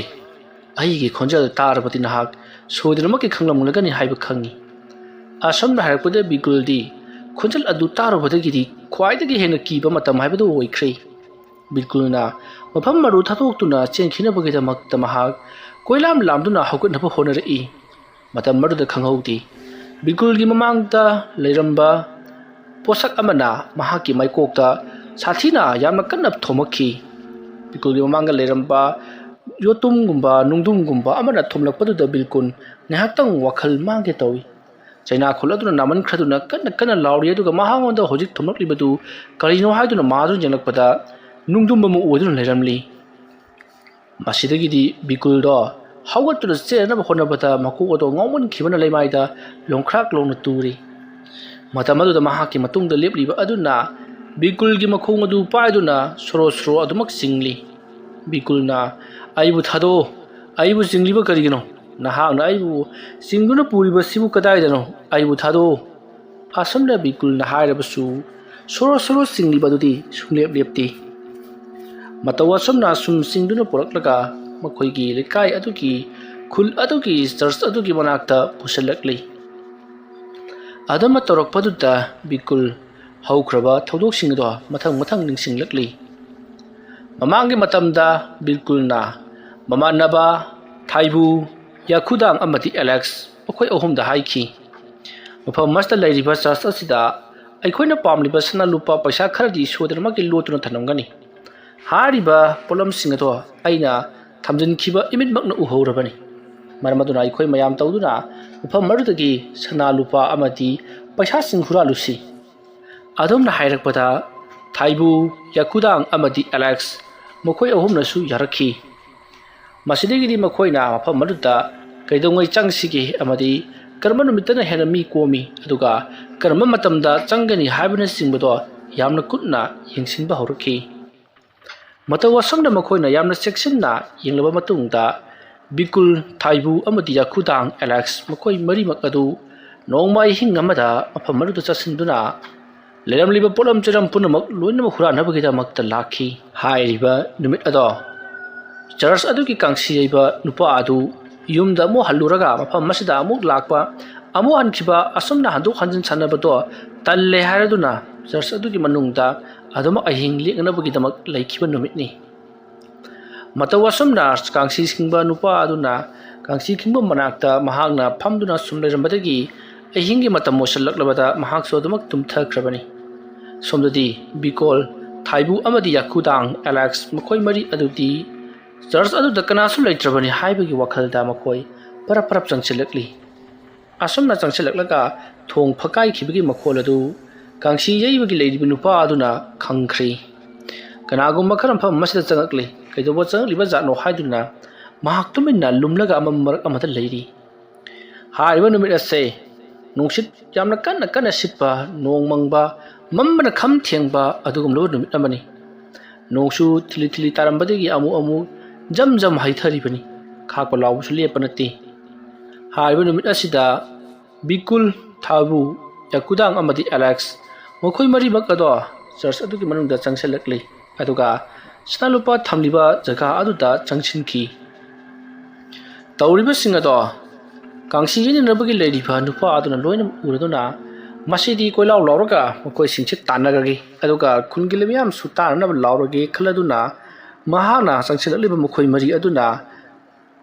ꯑꯩꯒꯤ ꯈꯣꯟꯖꯦꯜ ꯇꯥꯔꯕꯗꯤ ꯅꯍꯥꯛ ꯁꯣꯏꯗꯅꯃꯛꯀꯤ ꯈꯪꯂꯝꯂꯒꯅꯤ ꯍꯥꯏꯕ ꯈꯪꯏ꯫" ꯑꯁꯨꯝꯅ ꯍꯥꯏꯔꯛꯄꯗ ꯕꯤꯀꯨꯜꯗꯤ ꯈꯣꯟꯖꯦꯜ ꯑꯗꯨ ꯇꯥꯔꯨꯕꯗꯒꯤꯗꯤ ꯈ꯭ꯋꯥꯏꯗꯒꯤ ꯍꯦꯟꯅ ꯀꯤꯕ ꯃꯇꯝ ꯍꯥꯏꯕꯗꯨ ꯑꯣꯏꯈ꯭ꯔꯦ꯫ ꯕꯤꯀꯨꯜꯅ ꯃꯐꯝ ꯑꯗꯨ ꯊꯥꯗꯣꯛꯇꯨꯅ ꯆꯦꯟꯈꯤꯅꯕꯒꯤꯗꯃꯛꯇ ꯃꯍꯥꯛ ꯀꯣꯏꯂꯥꯝ ꯂꯥꯝꯗꯨꯅ ꯍꯧꯒꯠꯅꯕ ꯍꯣꯠꯅꯔꯛꯏ꯫ ꯃꯇꯝ ꯑꯗꯨꯗ ꯈꯪꯍꯧꯗꯦ, ꯕꯤꯀꯨꯜꯒꯤ ꯃꯃꯥꯡꯗ ꯂꯩꯔꯝꯕ ꯄꯣꯠꯁꯛ ꯑꯃꯅ ꯃꯍꯥꯛꯀꯤ ꯃꯥꯏꯀꯣꯛꯇ ꯁꯥꯊꯤꯅ ꯌꯥꯝꯅ ꯀꯟꯅ ꯊꯣꯝꯃꯛꯈꯤ꯫ ꯕꯤꯀꯨꯜꯒꯤ ꯃꯃꯥꯡꯗ ꯂꯩꯔꯝꯕ ꯌꯣꯇꯨꯝꯒꯨꯝꯕ ꯅꯨꯡꯗꯨꯝꯒꯨꯝꯕ ꯑꯃꯅ ꯊꯣꯝꯂꯛꯄꯗꯨꯗ ꯕꯤꯜꯀꯨꯜ ꯉꯥꯏꯍꯥꯛꯇꯪ ꯋꯥꯈꯜ ꯃꯥꯡꯒꯦ ꯇꯧꯏ꯫ ꯆꯩꯅꯥ ꯈꯨꯜꯂꯗꯨꯅ ꯅꯥꯃꯟꯈ꯭ꯔꯗꯨꯅ ꯀꯟꯅ ꯀꯟꯅ ꯂꯥꯎꯔꯤ, ꯑꯗꯨꯒ ꯃꯍꯥꯛꯉꯣꯟꯗ ꯍꯧꯖꯤꯛ ꯊꯣꯝꯂꯛꯂꯤꯕꯗꯨ ꯀꯔꯤꯅꯣ ꯍꯥꯏꯗꯨꯅ ꯃꯍꯥꯛꯁꯨ ꯌꯦꯡꯂꯛꯄꯗ ꯅꯨꯡꯗꯨꯝ ꯑꯃ ꯑꯣꯏꯗꯨꯅ ꯂꯩꯔꯝꯂꯤ꯫ ꯃꯁꯤꯗꯒꯤꯗꯤ ꯕꯤꯀꯨꯜꯗꯣ ꯍꯧꯒꯠꯇꯨꯅ ꯆꯦꯟꯅꯕ ꯍꯣꯠꯅꯕꯗ ꯃꯀꯣꯛ ꯑꯗꯣ ꯉꯥꯎꯃꯟꯈꯤꯕꯅ ꯂꯩꯃꯥꯏꯗ ꯂꯣꯡꯈ꯭ꯔꯥꯛ ꯂꯣꯡꯅ ꯇꯨꯔꯤ꯫ ꯃꯇꯝ ꯑꯗꯨꯗ ꯃꯍꯥꯛꯀꯤ ꯃꯇꯨꯡꯗ ꯂꯦꯞꯂꯤꯕ ꯑꯗꯨꯅ ꯕꯤꯀꯨꯜꯒꯤ ꯃꯈꯣꯡ ꯑꯗꯨ ꯄꯥꯏꯗꯨꯅ ꯁꯣꯔꯣ ꯁꯣꯔꯣ ꯑꯗꯨꯃꯛ ꯆꯤꯡꯂꯤ꯫ ꯕꯤꯀꯨꯜꯅ, "ꯑꯩꯕꯨ ꯊꯥꯗꯣꯛꯑꯣ, ꯑꯩꯕꯨ ꯆꯤꯡꯂꯤꯕ ꯀꯔꯤꯒꯤꯅꯣ? ꯅꯍꯥꯛꯅ ꯑꯩꯕꯨ ꯆꯤꯡꯗꯨꯅ ꯄꯨꯔꯤꯕꯁꯤꯕꯨ ꯀꯗꯥꯏꯗꯅꯣ? ꯑꯩꯕꯨ ꯊꯥꯗꯣꯛꯑꯣ!" ꯑꯁꯨꯝꯅ ꯕꯤꯀꯨꯜꯅ ꯍꯥꯏꯔꯕꯁꯨ ꯁꯣꯔꯣ ꯁꯣꯔꯣ ꯆꯤꯡꯂꯤꯕ ꯑꯗꯨꯗꯤ ꯁꯨꯡꯂꯦꯞ ꯂꯦꯞꯇꯦ꯫ ꯃꯇꯧ ꯑꯁꯨꯝꯅ ꯁꯨꯝ ꯆꯤꯡꯗꯨꯅ ꯄꯨꯔꯛꯂꯒ ꯃꯈꯣꯏꯒꯤ ꯂꯩꯀꯥꯏ ꯑꯗꯨꯒꯤ, ꯈꯨꯜ ꯑꯗꯨꯒꯤ ꯆꯔꯆ ꯑꯗꯨꯒꯤ ꯃꯅꯥꯛꯇ ꯄꯨꯁꯤꯜꯂꯛꯂꯤ꯫ ꯑꯗꯨꯝꯅ ꯇꯧꯔꯛꯄꯗꯨꯗ ꯕꯤꯀꯨꯜ ꯍꯧꯈ꯭ꯔꯕ ꯊꯧꯗꯣꯛꯁꯤꯡ ꯑꯗꯣ ꯃꯊꯪ ꯃꯊꯪ ꯅꯤꯡꯁꯤꯡꯂꯛꯂꯤ꯫ ꯃꯃꯥꯡꯒꯤ ꯃꯇꯝꯗ ꯕꯤꯀꯨꯜꯅ ꯃꯃꯥꯟꯅꯕ ꯊꯥꯏꯕꯨ, ꯌꯥꯈꯨꯗꯥꯡ ꯑꯃꯗꯤ ꯑꯦꯂꯦꯛꯁ ꯃꯈꯣꯏ ꯑꯍꯨꯝꯗ ꯍꯥꯏꯈꯤ, "ꯃꯐꯝ ꯑꯁꯤꯗ ꯂꯩꯔꯤꯕ ꯆꯔꯆ ꯑꯁꯤꯗ ꯑꯩꯈꯣꯏꯅ ꯄꯥꯝꯂꯤꯕ ꯁꯅꯥ ꯂꯨꯄꯥ ꯄꯩꯁꯥ ꯈꯔꯗꯤ ꯁꯣꯏꯗꯅꯃꯛꯀꯤ ꯂꯣꯠꯇꯨꯅ ꯊꯝꯂꯝꯒꯅꯤ꯫ ꯍꯥꯏꯔꯤꯕ ꯄꯣꯠꯂꯝꯁꯤꯡ ꯑꯗꯣ ꯑꯩꯅ ꯊꯝꯖꯤꯟꯈꯤꯕ ꯏꯃꯤꯠꯃꯛꯅ ꯎꯍꯧꯔꯕꯅꯤ꯫ ꯃꯔꯝ ꯑꯗꯨꯅ ꯑꯩꯈꯣꯏ ꯃꯌꯥꯝ ꯇꯧꯗꯨꯅ ꯃꯐꯝ ꯑꯗꯨꯗꯒꯤ ꯁꯅꯥ ꯂꯨꯄꯥ ꯑꯃꯗꯤ ꯄꯩꯁꯥꯁꯤꯡ ꯍꯨꯔꯥꯜꯂꯨꯁꯤ꯫" ꯑꯗꯨꯝꯅ ꯍꯥꯏꯔꯛꯄꯗ ꯊꯥꯏꯕꯨ, ꯌꯥꯈꯨꯗꯥꯡ ꯑꯃꯗꯤ ꯑꯦꯂꯦꯛꯁ ꯃꯈꯣꯏ ꯑꯍꯨꯝꯅꯁꯨ ꯌꯥꯔꯛꯈꯤ꯫ ꯃꯁꯤꯗꯒꯤꯗꯤ ꯃꯈꯣꯏꯅ ꯃꯐꯝ ꯑꯗꯨꯗ ꯀꯩꯗꯧꯉꯩ ꯆꯪꯁꯤꯒꯦ ꯑꯃꯗꯤ ꯀꯔꯝꯕ ꯅꯨꯃꯤꯠꯇꯅ ꯍꯦꯟꯅ ꯃꯤ ꯀꯣꯝꯃꯤ, ꯑꯗꯨꯒ ꯀꯔꯝꯕ ꯃꯇꯝꯗ ꯆꯪꯒꯅꯤ ꯍꯥꯏꯕꯅꯆꯤꯡꯕꯗꯣ ꯌꯥꯝꯅ ꯀꯨꯞꯅ ꯌꯦꯡꯁꯤꯟꯕ ꯍꯧꯔꯛꯈꯤ꯫ ꯃꯇꯧ ꯑꯁꯨꯝꯅ ꯃꯈꯣꯏꯅ ꯌꯥꯝꯅ ꯆꯦꯛꯁꯤꯟꯅ ꯌꯦꯡꯂꯕ ꯃꯇꯨꯡꯗ, ꯕꯤꯀꯨꯜ, ꯊꯥꯏꯕꯨ ꯑꯃꯗꯤ ꯌꯥꯈꯨꯗꯥꯡ ꯑꯦꯂꯦꯛꯁ ꯃꯈꯣꯏ ꯃꯔꯤꯃꯛ ꯑꯗꯨ ꯅꯣꯡꯃ ꯑꯍꯤꯡ ꯑꯃꯗ ꯃꯐꯝ ꯑꯗꯨꯗ ꯆꯠꯁꯤꯟꯗꯨꯅ ꯂꯩꯔꯝꯂꯤꯕ ꯄꯣꯠꯂꯝ ꯆꯩꯔꯝ ꯄꯨꯝꯅꯃꯛ ꯂꯣꯏꯅꯃꯛ ꯍꯨꯔꯥꯟꯅꯕꯒꯤꯗꯃꯛꯇ ꯂꯥꯛꯈꯤ꯫ ꯍꯥꯏꯔꯤꯕ ꯅꯨꯃꯤꯠ ꯑꯗꯣ ꯆꯔꯆ ꯑꯗꯨꯒꯤ ꯀꯥꯡꯁꯤ ꯌꯩꯕ ꯅꯨꯄꯥ ꯑꯗꯨ ꯌꯨꯝꯗ ꯑꯃꯨꯛ ꯍꯜꯂꯨꯔꯒ ꯃꯐꯝ ꯑꯁꯤꯗ ꯑꯃꯨꯛ ꯂꯥꯛꯄ, ꯑꯃꯨꯛ ꯍꯟꯈꯤꯕ, ꯑꯁꯨꯝꯅ ꯍꯟꯗꯣꯛ ꯍꯟꯖꯤꯟ ꯁꯥꯟꯅꯕꯗꯣ ꯇꯜꯂꯦ ꯍꯥꯏꯔꯗꯨꯅ ꯆꯔꯆ ꯑꯗꯨꯒꯤ ꯃꯅꯨꯡꯗ ꯑꯗꯨꯃꯛ ꯑꯍꯤꯡ ꯂꯦꯛꯅꯕꯒꯤꯗꯃꯛ ꯂꯩꯈꯤꯕ ꯅꯨꯃꯤꯠꯅꯤ꯫ ꯃꯇꯧ ꯑꯁꯨꯝꯅ ꯀꯥꯡꯁꯤ ꯈꯤꯡꯕ ꯅꯨꯄꯥ ꯑꯗꯨꯅ ꯀꯥꯡꯁꯤ ꯈꯤꯡꯕ ꯃꯅꯥꯛꯇ ꯃꯍꯥꯛꯅ ꯐꯝꯗꯨꯅ ꯁꯨꯝ ꯂꯩꯔꯝꯕꯗꯒꯤ ꯑꯍꯤꯡꯒꯤ ꯃꯇꯝ ꯑꯣꯏꯁꯤꯜꯂꯛꯂꯕꯗ ꯃꯍꯥꯛꯁꯨ ꯑꯗꯨꯃꯛ ꯇꯨꯝꯊꯈ꯭ꯔꯕꯅꯤ꯫ ꯁꯣꯝꯗꯗꯤ ꯕꯤꯀꯣꯜ, ꯊꯥꯏꯕꯨ ꯑꯃꯗꯤ ꯌꯥꯀꯨꯗꯥꯡ ꯑꯦꯂꯦꯛꯁ ꯃꯈꯣꯏ ꯃꯔꯤ ꯑꯗꯨꯗꯤ ꯆꯔꯆ ꯑꯗꯨꯗ ꯀꯅꯥꯁꯨ ꯂꯩꯇ꯭ꯔꯕꯅꯤ ꯍꯥꯏꯕꯒꯤ ꯋꯥꯈꯜꯗ ꯃꯈꯣꯏ ꯄꯔꯞ ꯄꯔꯞ ꯆꯪꯁꯤꯜꯂꯛꯂꯤ꯫ ꯑꯁꯨꯝꯅ ꯆꯪꯁꯤꯜꯂꯛꯂꯒ ꯊꯣꯡ ꯐꯛꯀꯥꯏꯈꯤꯕꯒꯤ ꯃꯈꯣꯜ ꯑꯗꯨ ꯀꯥꯡꯁꯤ ꯌꯩꯕꯒꯤ ꯂꯩꯔꯤꯕ ꯅꯨꯄꯥ ꯑꯗꯨꯅ ꯈꯪꯈ꯭ꯔꯤ꯫ ꯀꯅꯥꯒꯨꯝꯕ ꯈꯔ ꯃꯐꯝ ꯑꯃꯁꯤꯗ ꯆꯪꯂꯛꯂꯤ, ꯀꯩꯗꯧꯕ ꯆꯪꯂꯛꯂꯤꯕ ꯖꯥꯠꯅꯣ ꯍꯥꯏꯗꯨꯅ ꯃꯍꯥꯛ ꯇꯨꯃꯤꯟꯅ ꯂꯨꯝꯂꯒ ꯑꯃꯝ ꯃꯔꯛ ꯑꯃꯗ ꯂꯩꯔꯤ꯫ ꯍꯥꯏꯔꯤꯕ ꯅꯨꯃꯤꯠ ꯑꯁꯦ ꯅꯨꯡꯁꯤꯠ ꯌꯥꯝꯅ ꯀꯟꯅ ꯀꯟꯅ ꯁꯤꯠꯄ, ꯅꯣꯡ ꯃꯪꯕ, ꯃꯝꯕꯅ ꯈꯝ ꯊꯦꯡꯕ ꯑꯗꯨꯒꯨꯝꯂꯕ ꯅꯨꯃꯤꯠ ꯑꯃꯅꯤ꯫ ꯅꯣꯡꯁꯨ ꯊꯤꯂꯤ ꯊꯤꯂꯤ ꯇꯥꯔꯝꯕꯗꯒꯤ ꯑꯃꯨꯛ ꯑꯃꯨꯛ ꯖꯝ ꯖꯝ ꯍꯩꯊꯔꯤꯕꯅꯤ꯫ ꯈꯥꯛꯄ ꯂꯥꯎꯕꯁꯨ ꯂꯦꯞꯄ ꯅꯠꯇꯦ꯫ ꯍꯥꯏꯔꯤꯕ ꯅꯨꯃꯤꯠ ꯑꯁꯤꯗ ꯕꯤꯀꯨꯜ, ꯊꯥꯕꯨ, ꯌꯥꯀꯨꯗꯥꯡ ꯑꯃꯗꯤ ꯑꯦꯂꯦꯛꯁ ꯃꯈꯣꯏ ꯃꯔꯤꯃꯛ ꯑꯗꯣ ꯆꯔꯆ ꯑꯗꯨꯒꯤ ꯃꯅꯨꯡꯗ ꯆꯪꯁꯤꯜꯂꯛꯂꯤ꯫ ꯑꯗꯨꯒ ꯁꯅꯥ ꯂꯨꯄꯥ ꯊꯝꯂꯤꯕ ꯖꯒꯥ ꯑꯗꯨꯗ ꯆꯪꯁꯤꯟꯈꯤ꯫ ꯇꯧꯔꯤꯕꯁꯤꯡ ꯑꯗꯣ ꯀꯥꯡꯁꯤ ꯌꯩꯅꯅꯕꯒꯤ ꯂꯩꯔꯤꯕ ꯅꯨꯄꯥ ꯑꯗꯨꯅ ꯂꯣꯏꯅ ꯎꯔꯗꯨꯅ ꯃꯁꯤꯗꯤ ꯀꯣꯏꯂꯥꯎ ꯂꯥꯎꯔꯒ ꯃꯈꯣꯏꯁꯤꯡꯁꯦ ꯇꯥꯟꯅꯔꯒꯦ, ꯑꯗꯨꯒ ꯈꯨꯟꯒꯤ ꯃꯤꯌꯥꯝꯁꯨ ꯇꯥꯅꯅꯕ ꯂꯥꯎꯔꯒꯦ ꯈꯜꯂꯗꯨꯅ ꯃꯍꯥꯛꯅ ꯆꯪꯁꯤꯜꯂꯛꯂꯤꯕ ꯃꯈꯣꯏ ꯃꯔꯤ ꯑꯗꯨꯅ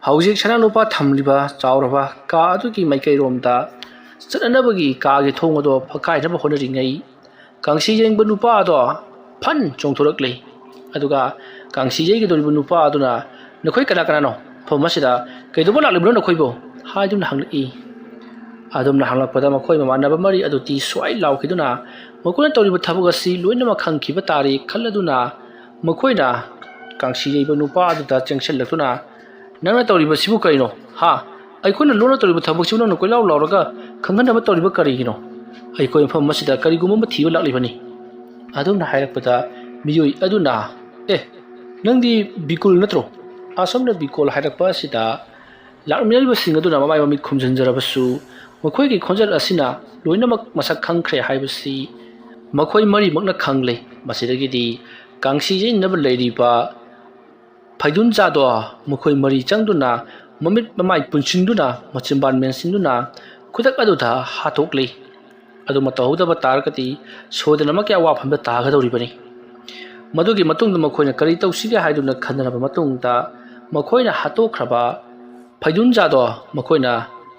ꯍꯧꯖꯤꯛ ꯁꯅꯥ ꯂꯨꯄꯥ ꯊꯝꯂꯤꯕ ꯆꯥꯎꯔꯕ ꯀꯥ ꯑꯗꯨꯒꯤ ꯃꯥꯏꯀꯩꯔꯣꯝꯗ ꯆꯠꯅꯅꯕꯒꯤ ꯀꯥꯒꯤ ꯊꯣꯡ ꯑꯗꯣ ꯐꯛꯀꯥꯏꯅꯕ ꯍꯣꯠꯅꯔꯤꯉꯩ ꯀꯥꯡꯁꯤ ꯌꯩꯕ ꯅꯨꯄꯥ ꯑꯗꯣ ꯐꯟ ꯆꯣꯡꯊꯣꯔꯛꯂꯦ꯫ ꯑꯗꯨꯒ ꯀꯥꯡꯁꯤ ꯌꯩꯒꯗꯧꯔꯤꯕ ꯅꯨꯄꯥ ꯑꯗꯨꯅ, "ꯅꯈꯣꯏ ꯀꯅꯥ ꯀꯅꯥꯅꯣ ꯃꯐꯝ ꯑꯁꯤꯗ? ꯀꯩꯗꯧꯕ ꯂꯥꯛꯂꯤꯕꯅꯣ ꯅꯈꯣꯏꯕꯨ?" ꯍꯥꯏꯗꯨꯅ ꯍꯪꯂꯛꯏ꯫ ꯑꯗꯨꯝꯅ ꯍꯪꯂꯛꯄꯗ ꯃꯈꯣꯏ ꯃꯃꯥꯟꯅꯕ ꯃꯔꯤ ꯑꯗꯨ ꯇꯤ ꯁ꯭ꯋꯥꯏ ꯂꯥꯎꯈꯤꯗꯨꯅ ꯃꯈꯣꯏꯅ ꯇꯧꯔꯤꯕ ꯊꯕꯛ ꯑꯁꯤ ꯂꯣꯏꯅꯃꯛ ꯈꯪꯈꯤꯕ ꯇꯥꯔꯦ ꯈꯜꯂꯗꯨꯅ ꯃꯈꯣꯏꯅ ꯀꯥꯡꯁꯤ ꯌꯩꯕ ꯅꯨꯄꯥ ꯑꯗꯨꯗ ꯆꯦꯟꯁꯤꯜꯂꯛꯇꯨꯅ, "ꯅꯪꯅ ꯇꯧꯔꯤꯕꯁꯤꯕꯨ ꯀꯔꯤꯅꯣ? ꯍꯥ? ꯑꯩꯈꯣꯏꯅ ꯂꯣꯟꯅ ꯇꯧꯔꯤꯕ ꯊꯕꯛꯁꯤꯕꯨ ꯅꯪꯅ ꯀꯣꯏꯂꯥꯎ ꯂꯥꯎꯔꯒ ꯈꯪꯍꯟꯅꯕ ꯇꯧꯔꯤꯕ ꯀꯔꯤꯒꯤꯅꯣ? ꯑꯩꯈꯣꯏ ꯃꯐꯝ ꯑꯁꯤꯗ ꯀꯔꯤꯒꯨꯝꯕ ꯑꯃ ꯊꯤꯕ ꯂꯥꯛꯂꯤꯕꯅꯤ"꯫ ꯑꯗꯨꯝꯅ ꯍꯥꯏꯔꯛꯄꯗ ꯃꯤꯑꯣꯏ ꯑꯗꯨꯅ, "ꯑꯦ, ꯅꯪꯗꯤ ꯕꯤꯀꯨꯜ ꯅꯠꯇ꯭ꯔꯣ?" ꯑꯁꯣꯝꯅ ꯕꯤꯀꯨꯜ ꯍꯥꯏꯔꯛꯄ ꯑꯁꯤꯗ ꯂꯥꯛꯃꯤꯟꯅꯔꯤꯕꯁꯤꯡ ꯑꯗꯨꯅ ꯃꯃꯥꯏ ꯃꯃꯤꯠ ꯈꯨꯝꯖꯤꯟꯖꯔꯕꯁꯨ ꯃꯈꯣꯏꯒꯤ ꯈꯣꯟꯖꯦꯜ ꯑꯁꯤꯅ ꯂꯣꯏꯅꯃꯛ ꯃꯁꯛ ꯈꯪꯈ꯭ꯔꯦ ꯍꯥꯏꯕꯁꯤ ꯃꯈꯣꯏ ꯃꯔꯤꯃꯛꯅ ꯈꯪꯂꯦ꯫ ꯃꯁꯤꯗꯒꯤꯗꯤ ꯀꯥꯡꯁꯤ ꯌꯩꯅꯕ ꯂꯩꯔꯤꯕ ꯐꯩꯗꯨꯟꯖꯥꯗꯣ ꯃꯈꯣꯏ ꯃꯔꯤ ꯆꯪꯗꯨꯅ ꯃꯃꯤꯠ ꯃꯃꯥꯏ ꯄꯨꯟꯁꯤꯟꯗꯨꯅ ꯃꯆꯤꯟꯕꯥꯟ ꯃꯦꯟꯁꯤꯟꯗꯨꯅ ꯈꯨꯗꯛ ꯑꯗꯨꯗ ꯍꯥꯠꯇꯣꯛꯂꯤ꯫ ꯑꯗꯨꯃ ꯇꯧꯍꯧꯗꯕ ꯇꯥꯔꯒꯗꯤ ꯁꯣꯏꯗꯅꯃꯛꯀꯤ ꯑꯋꯥꯐꯝꯗ ꯇꯥꯒꯗꯧꯔꯤꯕꯅꯤ꯫ ꯃꯗꯨꯒꯤ ꯃꯇꯨꯡꯗ ꯃꯈꯣꯏꯅ ꯀꯔꯤ ꯇꯧꯁꯤꯒꯦ ꯍꯥꯏꯗꯨꯅ ꯈꯟꯅꯔꯕ ꯃꯇꯨꯡꯗ ꯃꯈꯣꯏꯅ ꯍꯥꯠꯇꯣꯛꯈ꯭ꯔꯕ ꯐꯩꯗꯨꯟꯖꯥꯗꯣ ꯃꯈꯣꯏꯅ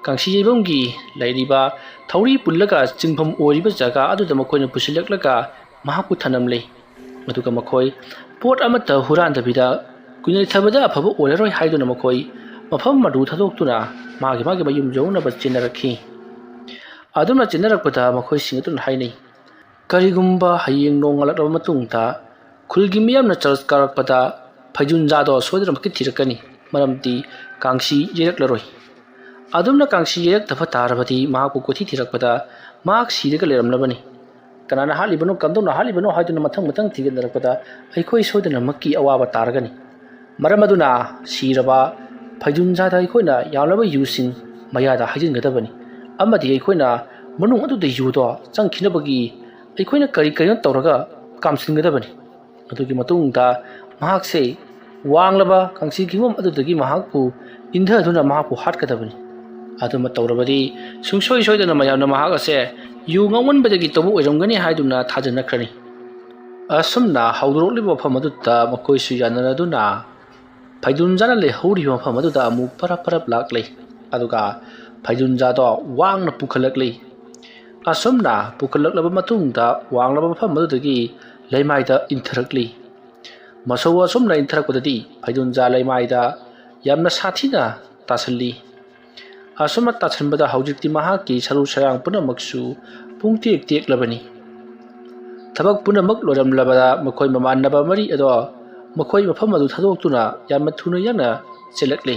ꯀꯥꯡꯁꯤ ꯌꯩꯐꯝꯒꯤ ꯂꯩꯔꯤꯕ ꯊꯧꯔꯤ ꯄꯨꯜꯂꯒ ꯆꯤꯡꯐꯝ ꯑꯣꯏꯔꯤꯕ ꯖꯒꯥ ꯑꯗꯨꯗ ꯃꯈꯣꯏꯅ ꯄꯨꯁꯤꯜꯂꯛꯂꯒ ꯃꯍꯥꯛꯄꯨ ꯊꯅꯝꯂꯤ꯫ ꯑꯗꯨꯒ ꯃꯈꯣꯏ ꯄꯣꯠ ꯑꯃꯠꯇ ꯍꯨꯔꯥꯟꯗꯕꯤꯗ ꯀꯨꯏꯅ ꯂꯩꯊꯕꯗ ꯑꯐꯕ ꯑꯣꯏꯔꯔꯣꯏ ꯍꯥꯏꯗꯨꯅ ꯃꯈꯣꯏ ꯃꯐꯝ ꯑꯗꯨ ꯊꯥꯗꯣꯛꯇꯨꯅ ꯃꯥꯒꯤ ꯃꯥꯒꯤ ꯃꯌꯨꯝ ꯌꯧꯅꯕ ꯆꯦꯟꯅꯔꯛꯈꯤ꯫ ꯑꯗꯨꯝꯅ ꯆꯦꯟꯅꯔꯛꯄꯗ ꯃꯈꯣꯏꯁꯤꯡ ꯑꯗꯨꯅ ꯍꯥꯏꯅꯩ, "ꯀꯔꯤꯒꯨꯝꯕ ꯍꯌꯦꯡ ꯅꯣꯡꯉꯥꯜꯂꯛꯂꯕ ꯃꯇꯨꯡꯗ ꯈꯨꯜꯒꯤ ꯃꯤꯌꯥꯝꯅ ꯆꯔꯆ ꯀꯥꯔꯛꯄꯗ ꯐꯩꯖꯨꯟꯖꯥꯗꯣ ꯁꯣꯏꯗꯅꯃꯛꯀꯤ ꯊꯤꯔꯛꯀꯅꯤ, ꯃꯔꯝꯗꯤ ꯀꯥꯡꯁꯤ ꯌꯩꯔꯛꯂꯔꯣꯏ꯫ ꯑꯗꯨꯝꯅ ꯀꯥꯡꯁꯤ ꯌꯩꯔꯛꯇꯕ ꯇꯥꯔꯕꯗꯤ ꯃꯍꯥꯛꯄꯨ ꯀꯣꯏꯊꯤ ꯊꯤꯔꯛꯄꯗ ꯃꯍꯥꯛ ꯁꯤꯔꯒ ꯂꯩꯔꯝꯂꯕꯅꯤ꯫ ꯀꯅꯥꯅ ꯍꯥꯠꯂꯤꯕꯅꯣ, ꯀꯝꯗꯧꯅ ꯍꯥꯠꯂꯤꯕꯅꯣ ꯍꯥꯏꯗꯨꯅ ꯃꯊꯪ ꯃꯊꯪ ꯊꯤꯒꯠꯅꯔꯛꯄꯗ ꯑꯩꯈꯣꯏ ꯁꯣꯏꯗꯅꯃꯛꯀꯤ ꯑꯋꯥꯕ ꯇꯥꯔꯒꯅꯤ꯫ ꯃꯔꯝ ꯑꯗꯨꯅ ꯁꯤꯔꯕ ꯐꯩꯖꯨꯟꯖꯥꯗ ꯑꯩꯈꯣꯏꯅ ꯌꯥꯝꯂꯕ ꯌꯨꯁꯤꯡ ꯃꯌꯥꯗ ꯍꯩꯖꯤꯟꯒꯗꯕꯅꯤ ꯑꯃꯗꯤ ꯑꯩꯈꯣꯏꯅ ꯃꯅꯨꯡ ꯑꯗꯨꯗ ꯌꯨꯗꯣ ꯆꯪꯈꯤꯅꯕꯒꯤ ꯑꯩꯈꯣꯏꯅ ꯀꯔꯤ ꯀꯔꯤꯅꯣ ꯇꯧꯔꯒ ꯀꯥꯝꯁꯤꯟꯒꯗꯕꯅꯤ꯫ ꯑꯗꯨꯒꯤ ꯃꯇꯨꯡꯗ ꯃꯍꯥꯛꯁꯦ ꯋꯥꯡꯂꯕ ꯀꯥꯡꯁꯤ ꯈꯤꯡꯐꯝ ꯑꯗꯨꯗꯒꯤ ꯃꯍꯥꯛꯄꯨ ꯏꯟꯊꯗꯨꯅ ꯃꯍꯥꯛꯄꯨ ꯍꯥꯠꯀꯗꯕꯅꯤ꯫ ꯑꯗꯨꯃ ꯇꯧꯔꯕꯗꯤ ꯁꯨꯡꯁꯣꯏ ꯁꯣꯏꯗꯅ ꯃꯌꯥꯝꯅ ꯃꯍꯥꯛ ꯑꯁꯦ ꯌꯨ ꯉꯥꯎꯃꯟꯕꯗꯒꯤ ꯇꯧꯕ ꯑꯣꯏꯔꯝꯒꯅꯤ ꯍꯥꯏꯗꯨꯅ ꯊꯥꯖꯅꯈ꯭ꯔꯅꯤ꯫ ꯑꯁꯨꯝꯅ ꯍꯧꯗꯣꯔꯛꯂꯤꯕ ꯋꯥꯐꯝ ꯑꯗꯨꯗ ꯃꯈꯣꯏꯁꯨ ꯌꯥꯅꯔꯗꯨꯅ ꯐꯩꯖꯨꯟꯖꯥꯅ ꯂꯩꯍꯧꯔꯤꯕ ꯃꯐꯝ ꯑꯗꯨꯗ ꯑꯃꯨꯛ ꯄꯔꯞ ꯄꯔꯞ ꯂꯥꯛꯂꯦ꯫ ꯑꯗꯨꯒ ꯐꯩꯖꯨꯟꯖꯥꯗꯣ ꯋꯥꯡꯅ ꯄꯨꯈꯠꯂꯛꯂꯤ꯫ ꯑꯁꯨꯝꯅ ꯄꯨꯈꯠꯂꯛꯂꯕ ꯃꯇꯨꯡꯗ ꯋꯥꯡꯂꯕ ꯃꯐꯝ ꯑꯗꯨꯗꯒꯤ ꯂꯩꯃꯥꯏꯗ ꯏꯟꯊꯔꯛꯂꯤ꯫ ꯃꯁꯧ ꯑꯁꯨꯝꯅ ꯏꯟꯊꯔꯛꯄꯗꯗꯤ ꯐꯩꯖꯨꯟꯖꯥ ꯂꯩꯃꯥꯏꯗ ꯌꯥꯝꯅ ꯁꯥꯊꯤꯅ ꯇꯥꯁꯜꯂꯤ꯫ ꯑꯁꯨꯝꯅ ꯇꯥꯁꯟꯕꯗ ꯍꯧꯖꯤꯛꯇꯤ ꯃꯍꯥꯛꯀꯤ ꯁꯔꯨ ꯁꯌꯥꯡ ꯄꯨꯝꯅꯃꯛꯁꯨ ꯄꯨꯡꯇꯦꯛ ꯇꯦꯛꯂꯕꯅꯤ꯫ ꯊꯕꯛ ꯄꯨꯝꯅꯃꯛ ꯂꯣꯏꯔꯝꯂꯕꯗ ꯃꯈꯣꯏ ꯃꯃꯥꯟꯅꯕ ꯃꯔꯤ ꯑꯗꯣ ꯃꯈꯣꯏ ꯃꯐꯝ ꯑꯗꯨ ꯊꯥꯗꯣꯛꯇꯨꯅ ꯌꯥꯝꯅ ꯊꯨꯅ ꯌꯥꯡꯅ ꯆꯦꯜꯂꯛꯂꯤ꯫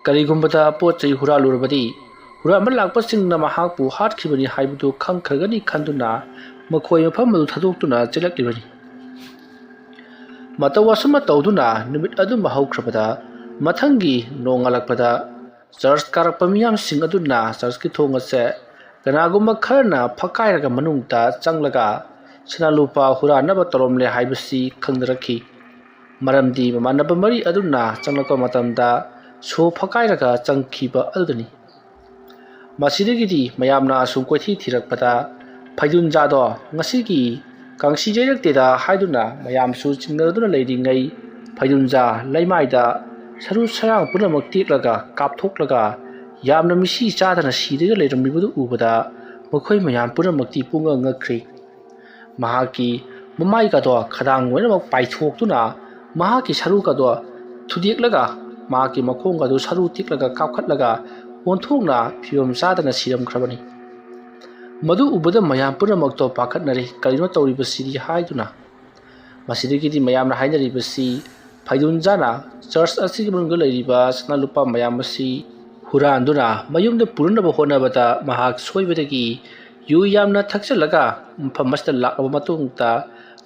ꯀꯔꯤꯒꯨꯝꯕꯗ ꯄꯣꯠ ꯆꯩ ꯍꯨꯔꯥꯜꯂꯨꯔꯕꯗꯤ ꯍꯨꯔꯥꯟꯕ ꯂꯥꯛꯄꯁꯤꯡꯅ ꯃꯍꯥꯛꯄꯨ ꯍꯥꯠꯈꯤꯕꯅꯤ ꯍꯥꯏꯕꯗꯨ ꯈꯪꯈ꯭ꯔꯒꯅꯤ ꯈꯟꯗꯨꯅ ꯃꯈꯣꯏ ꯃꯐꯝ ꯑꯗꯨ ꯊꯥꯗꯣꯛꯇꯨꯅ ꯆꯦꯜꯂꯛꯂꯤꯕꯅꯤ꯫ ꯃꯇꯧ ꯑꯁꯨꯝꯅ ꯇꯧꯗꯨꯅ ꯅꯨꯃꯤꯠ ꯑꯗꯨꯃ ꯍꯧꯈ꯭ꯔꯕꯗ ꯃꯊꯪꯒꯤ ꯅꯣꯡꯉꯥꯜꯂꯛꯄꯗ ꯆꯔꯆ ꯀꯥꯔꯛꯄ ꯃꯤꯌꯥꯝꯁꯤꯡ ꯑꯗꯨꯅ ꯆꯔꯆꯀꯤ ꯊꯣꯡ ꯑꯁꯦ ꯀꯅꯥꯒꯨꯝꯕ ꯈꯔꯅ ꯐꯛꯀꯥꯏꯔꯒ ꯃꯅꯨꯡꯗ ꯆꯪꯂꯒ ꯁꯅꯥ ꯂꯨꯄꯥ ꯍꯨꯔꯥꯟꯅꯕ ꯇꯧꯔꯝꯂꯦ ꯍꯥꯏꯕꯁꯤ ꯈꯪꯅꯔꯛꯈꯤ꯫ ꯃꯔꯝꯗꯤ ꯃꯃꯥꯟꯅꯕ ꯃꯔꯤ ꯑꯗꯨꯅ ꯆꯪꯂꯛꯄ ꯃꯇꯝꯗ ꯁꯣ ꯐꯛꯀꯥꯏꯔꯒ ꯆꯪꯈꯤꯕ ꯑꯗꯨꯗꯅꯤ꯫ ꯃꯁꯤꯗꯒꯤꯗꯤ ꯃꯌꯥꯝꯅ ꯑꯁꯨꯝ ꯀꯣꯏꯊꯤ ꯊꯤꯔꯛꯄꯗ ꯐꯩꯖꯨꯟꯖꯥꯗꯣ ꯉꯁꯤꯒꯤ ꯀꯥꯡꯁꯤ ꯌꯩꯔꯛꯇꯦꯗ ꯍꯥꯏꯗꯨꯅ ꯃꯌꯥꯝꯁꯨ ꯆꯤꯡꯅꯗꯨꯅ ꯂꯩꯔꯤꯉꯩ ꯐꯩꯖꯨꯟꯖꯥ ꯂꯩꯃꯥꯏꯗ ꯁꯔꯨ ꯁꯌꯥꯡ ꯄꯨꯝꯅꯃꯛ ꯇꯦꯛꯂꯒ ꯀꯥꯞꯊꯣꯛꯂꯒ ꯌꯥꯝꯅ ꯃꯤꯁꯤ ꯆꯥꯗꯅ ꯁꯤꯔꯒ ꯂꯩꯔꯝꯂꯤꯕꯗꯨ ꯎꯕꯗ ꯃꯈꯣꯏ ꯃꯌꯥꯝ ꯄꯨꯝꯅꯃꯛꯇꯤ ꯄꯨꯡꯉꯛ ꯉꯛꯈ꯭ꯔꯤ꯫ ꯃꯍꯥꯛꯀꯤ ꯃꯃꯥꯏꯒꯗꯣ ꯈꯗꯥꯡ ꯂꯣꯏꯅꯃꯛ ꯄꯥꯏꯊꯣꯛꯇꯨꯅ ꯃꯍꯥꯛꯀꯤ ꯁꯔꯨꯒꯗꯣ ꯊꯨꯗꯦꯛꯂꯒ ꯃꯍꯥꯛꯀꯤ ꯃꯈꯣꯡꯒꯗꯨ ꯁꯔꯨ ꯇꯦꯛꯂꯒ ꯀꯥꯞꯈꯠꯂꯒ ꯑꯣꯟꯊꯣꯛꯅ ꯐꯤꯕꯝ ꯆꯥꯗꯅ ꯁꯤꯔꯝꯈ꯭ꯔꯕꯅꯤ꯫ ꯃꯗꯨ ꯎꯕꯗ ꯃꯌꯥꯝ ꯄꯨꯝꯅꯃꯛꯇꯣ ꯄꯥꯈꯠꯅꯔꯦ, "ꯀꯔꯤꯅꯣ ꯇꯧꯔꯤꯕꯁꯤꯗꯤ?" ꯍꯥꯏꯗꯨꯅ꯫ ꯃꯁꯤꯗꯒꯤꯗꯤ ꯃꯌꯥꯝꯅ ꯍꯥꯏꯅꯔꯤꯕꯁꯤ ꯐꯩꯗꯨꯟꯖꯥꯅ ꯆꯔꯆ ꯑꯁꯤꯒꯤ ꯃꯅꯨꯡꯗ ꯂꯩꯔꯤꯕ ꯁꯅꯥ ꯂꯨꯄꯥ ꯃꯌꯥꯝ ꯑꯁꯤ ꯍꯨꯔꯥꯟꯗꯨꯅ ꯃꯌꯨꯝꯗ ꯄꯨꯔꯅꯕ ꯍꯣꯠꯅꯕꯗ ꯃꯍꯥꯛ ꯁꯣꯏꯕꯗꯒꯤ ꯌꯨ ꯌꯥꯝꯅ ꯊꯛꯆꯜꯂꯒ ꯃꯐꯝ ꯑꯁꯤꯗ ꯂꯥꯛꯂꯕ ꯃꯇꯨꯡꯗ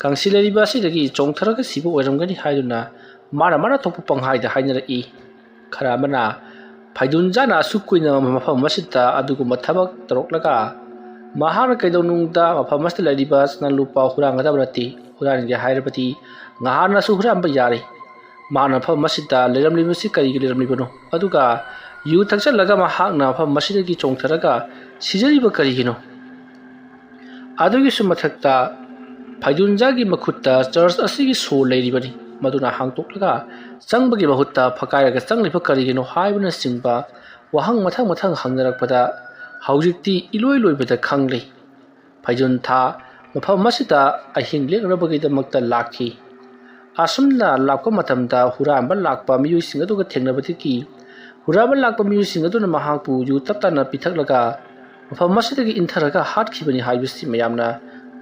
ꯀꯥꯡꯁꯤ ꯂꯩꯔꯤꯕ ꯑꯁꯤꯗꯒꯤ ꯆꯣꯡꯊꯔꯒ ꯁꯤꯕ ꯑꯣꯏꯔꯝꯒꯅꯤ ꯍꯥꯏꯗꯨꯅ ꯃꯥꯅ ꯃꯥꯅ ꯊꯣꯛꯄ ꯄꯪꯍꯥꯏꯗ ꯍꯥꯏꯅꯔꯛꯏ꯫ ꯈꯔ ꯑꯃꯅ ꯐꯩꯗꯨꯟꯖꯥꯅ ꯑꯁꯨꯛ ꯀꯨꯏꯅ ꯃꯐꯝ ꯑꯁꯤꯗ ꯑꯗꯨꯒꯨꯝꯕ ꯊꯕꯛ ꯇꯧꯔꯛꯂꯒ ꯃꯍꯥꯛꯅ ꯀꯩꯗꯧꯅꯨꯡꯗ ꯃꯐꯝ ꯑꯁꯤꯗ ꯂꯩꯔꯤꯕ ꯁꯅꯥ ꯂꯨꯄꯥ ꯍꯨꯔꯥꯟꯒꯗꯕ ꯅꯠꯇꯦ, ꯍꯨꯔꯥꯟꯒꯦ ꯍꯥꯏꯔꯕꯗꯤ ꯉꯍꯥꯟꯅꯁꯨ ꯍꯨꯔꯥꯟꯕ ꯌꯥꯔꯦ꯫ ꯃꯍꯥꯛꯅ ꯃꯐꯝ ꯑꯁꯤꯗ ꯂꯩꯔꯝꯂꯤꯕꯁꯤ ꯀꯔꯤꯒꯤ ꯂꯩꯔꯝꯂꯤꯕꯅꯣ? ꯑꯗꯨꯒ ꯌꯨ ꯊꯛꯆꯜꯂꯒ ꯃꯍꯥꯛꯅ ꯃꯐꯝ ꯑꯁꯤꯗꯒꯤ ꯆꯣꯡꯊꯔꯒ ꯁꯤꯖꯔꯤꯕ ꯀꯔꯤꯒꯤꯅꯣ? ꯑꯗꯨꯒꯤꯁꯨ ꯃꯊꯛꯇ ꯐꯩꯗꯨꯟꯖꯥꯒꯤ ꯃꯈꯨꯠꯇ ꯆꯔꯆ ꯑꯁꯤꯒꯤ ꯁꯣ ꯂꯩꯔꯤꯕꯅꯤ, ꯃꯗꯨꯅ ꯍꯥꯡꯇꯣꯛꯂꯒ ꯆꯪꯕꯒꯤ ꯃꯍꯨꯠꯇ ꯐꯀꯥꯏꯔꯒ ꯆꯪꯂꯤꯕ ꯀꯔꯤꯒꯤꯅꯣ ꯍꯥꯏꯕꯅꯆꯤꯡꯕ ꯋꯥꯍꯪ ꯃꯊꯪ ꯃꯊꯪ ꯍꯪꯅꯔꯛꯄꯗ ꯍꯧꯖꯤꯛꯇꯤ ꯏꯂꯣꯏ ꯂꯣꯏꯕꯗ ꯈꯪꯂꯦ꯫ ꯐꯩꯖꯨꯟ ꯊꯥ ꯃꯐꯝ ꯑꯁꯤꯗ ꯑꯍꯤꯡ ꯂꯦꯛꯅꯕꯒꯤꯗꯃꯛꯇ ꯂꯥꯛꯈꯤ꯫ ꯑꯁꯨꯝꯅ ꯂꯥꯛꯄ ꯃꯇꯝꯗ ꯍꯨꯔꯥꯟꯕ ꯂꯥꯛꯄ ꯃꯤꯑꯣꯏꯁꯤꯡ ꯑꯗꯨꯒ ꯊꯦꯡꯅꯕꯗꯒꯤ ꯍꯨꯔꯥꯟꯕ ꯂꯥꯛꯄ ꯃꯤꯑꯣꯏꯁꯤꯡ ꯑꯗꯨꯅ ꯃꯍꯥꯛꯄꯨ ꯌꯨ ꯇꯞ ꯇꯥꯅ ꯄꯤꯊꯛꯂꯒ ꯃꯐꯝ ꯑꯁꯤꯗꯒꯤ ꯏꯟꯊꯔꯒ ꯍꯥꯠꯈꯤꯕꯅꯤ ꯍꯥꯏꯕꯁꯤ ꯃꯌꯥꯝꯅ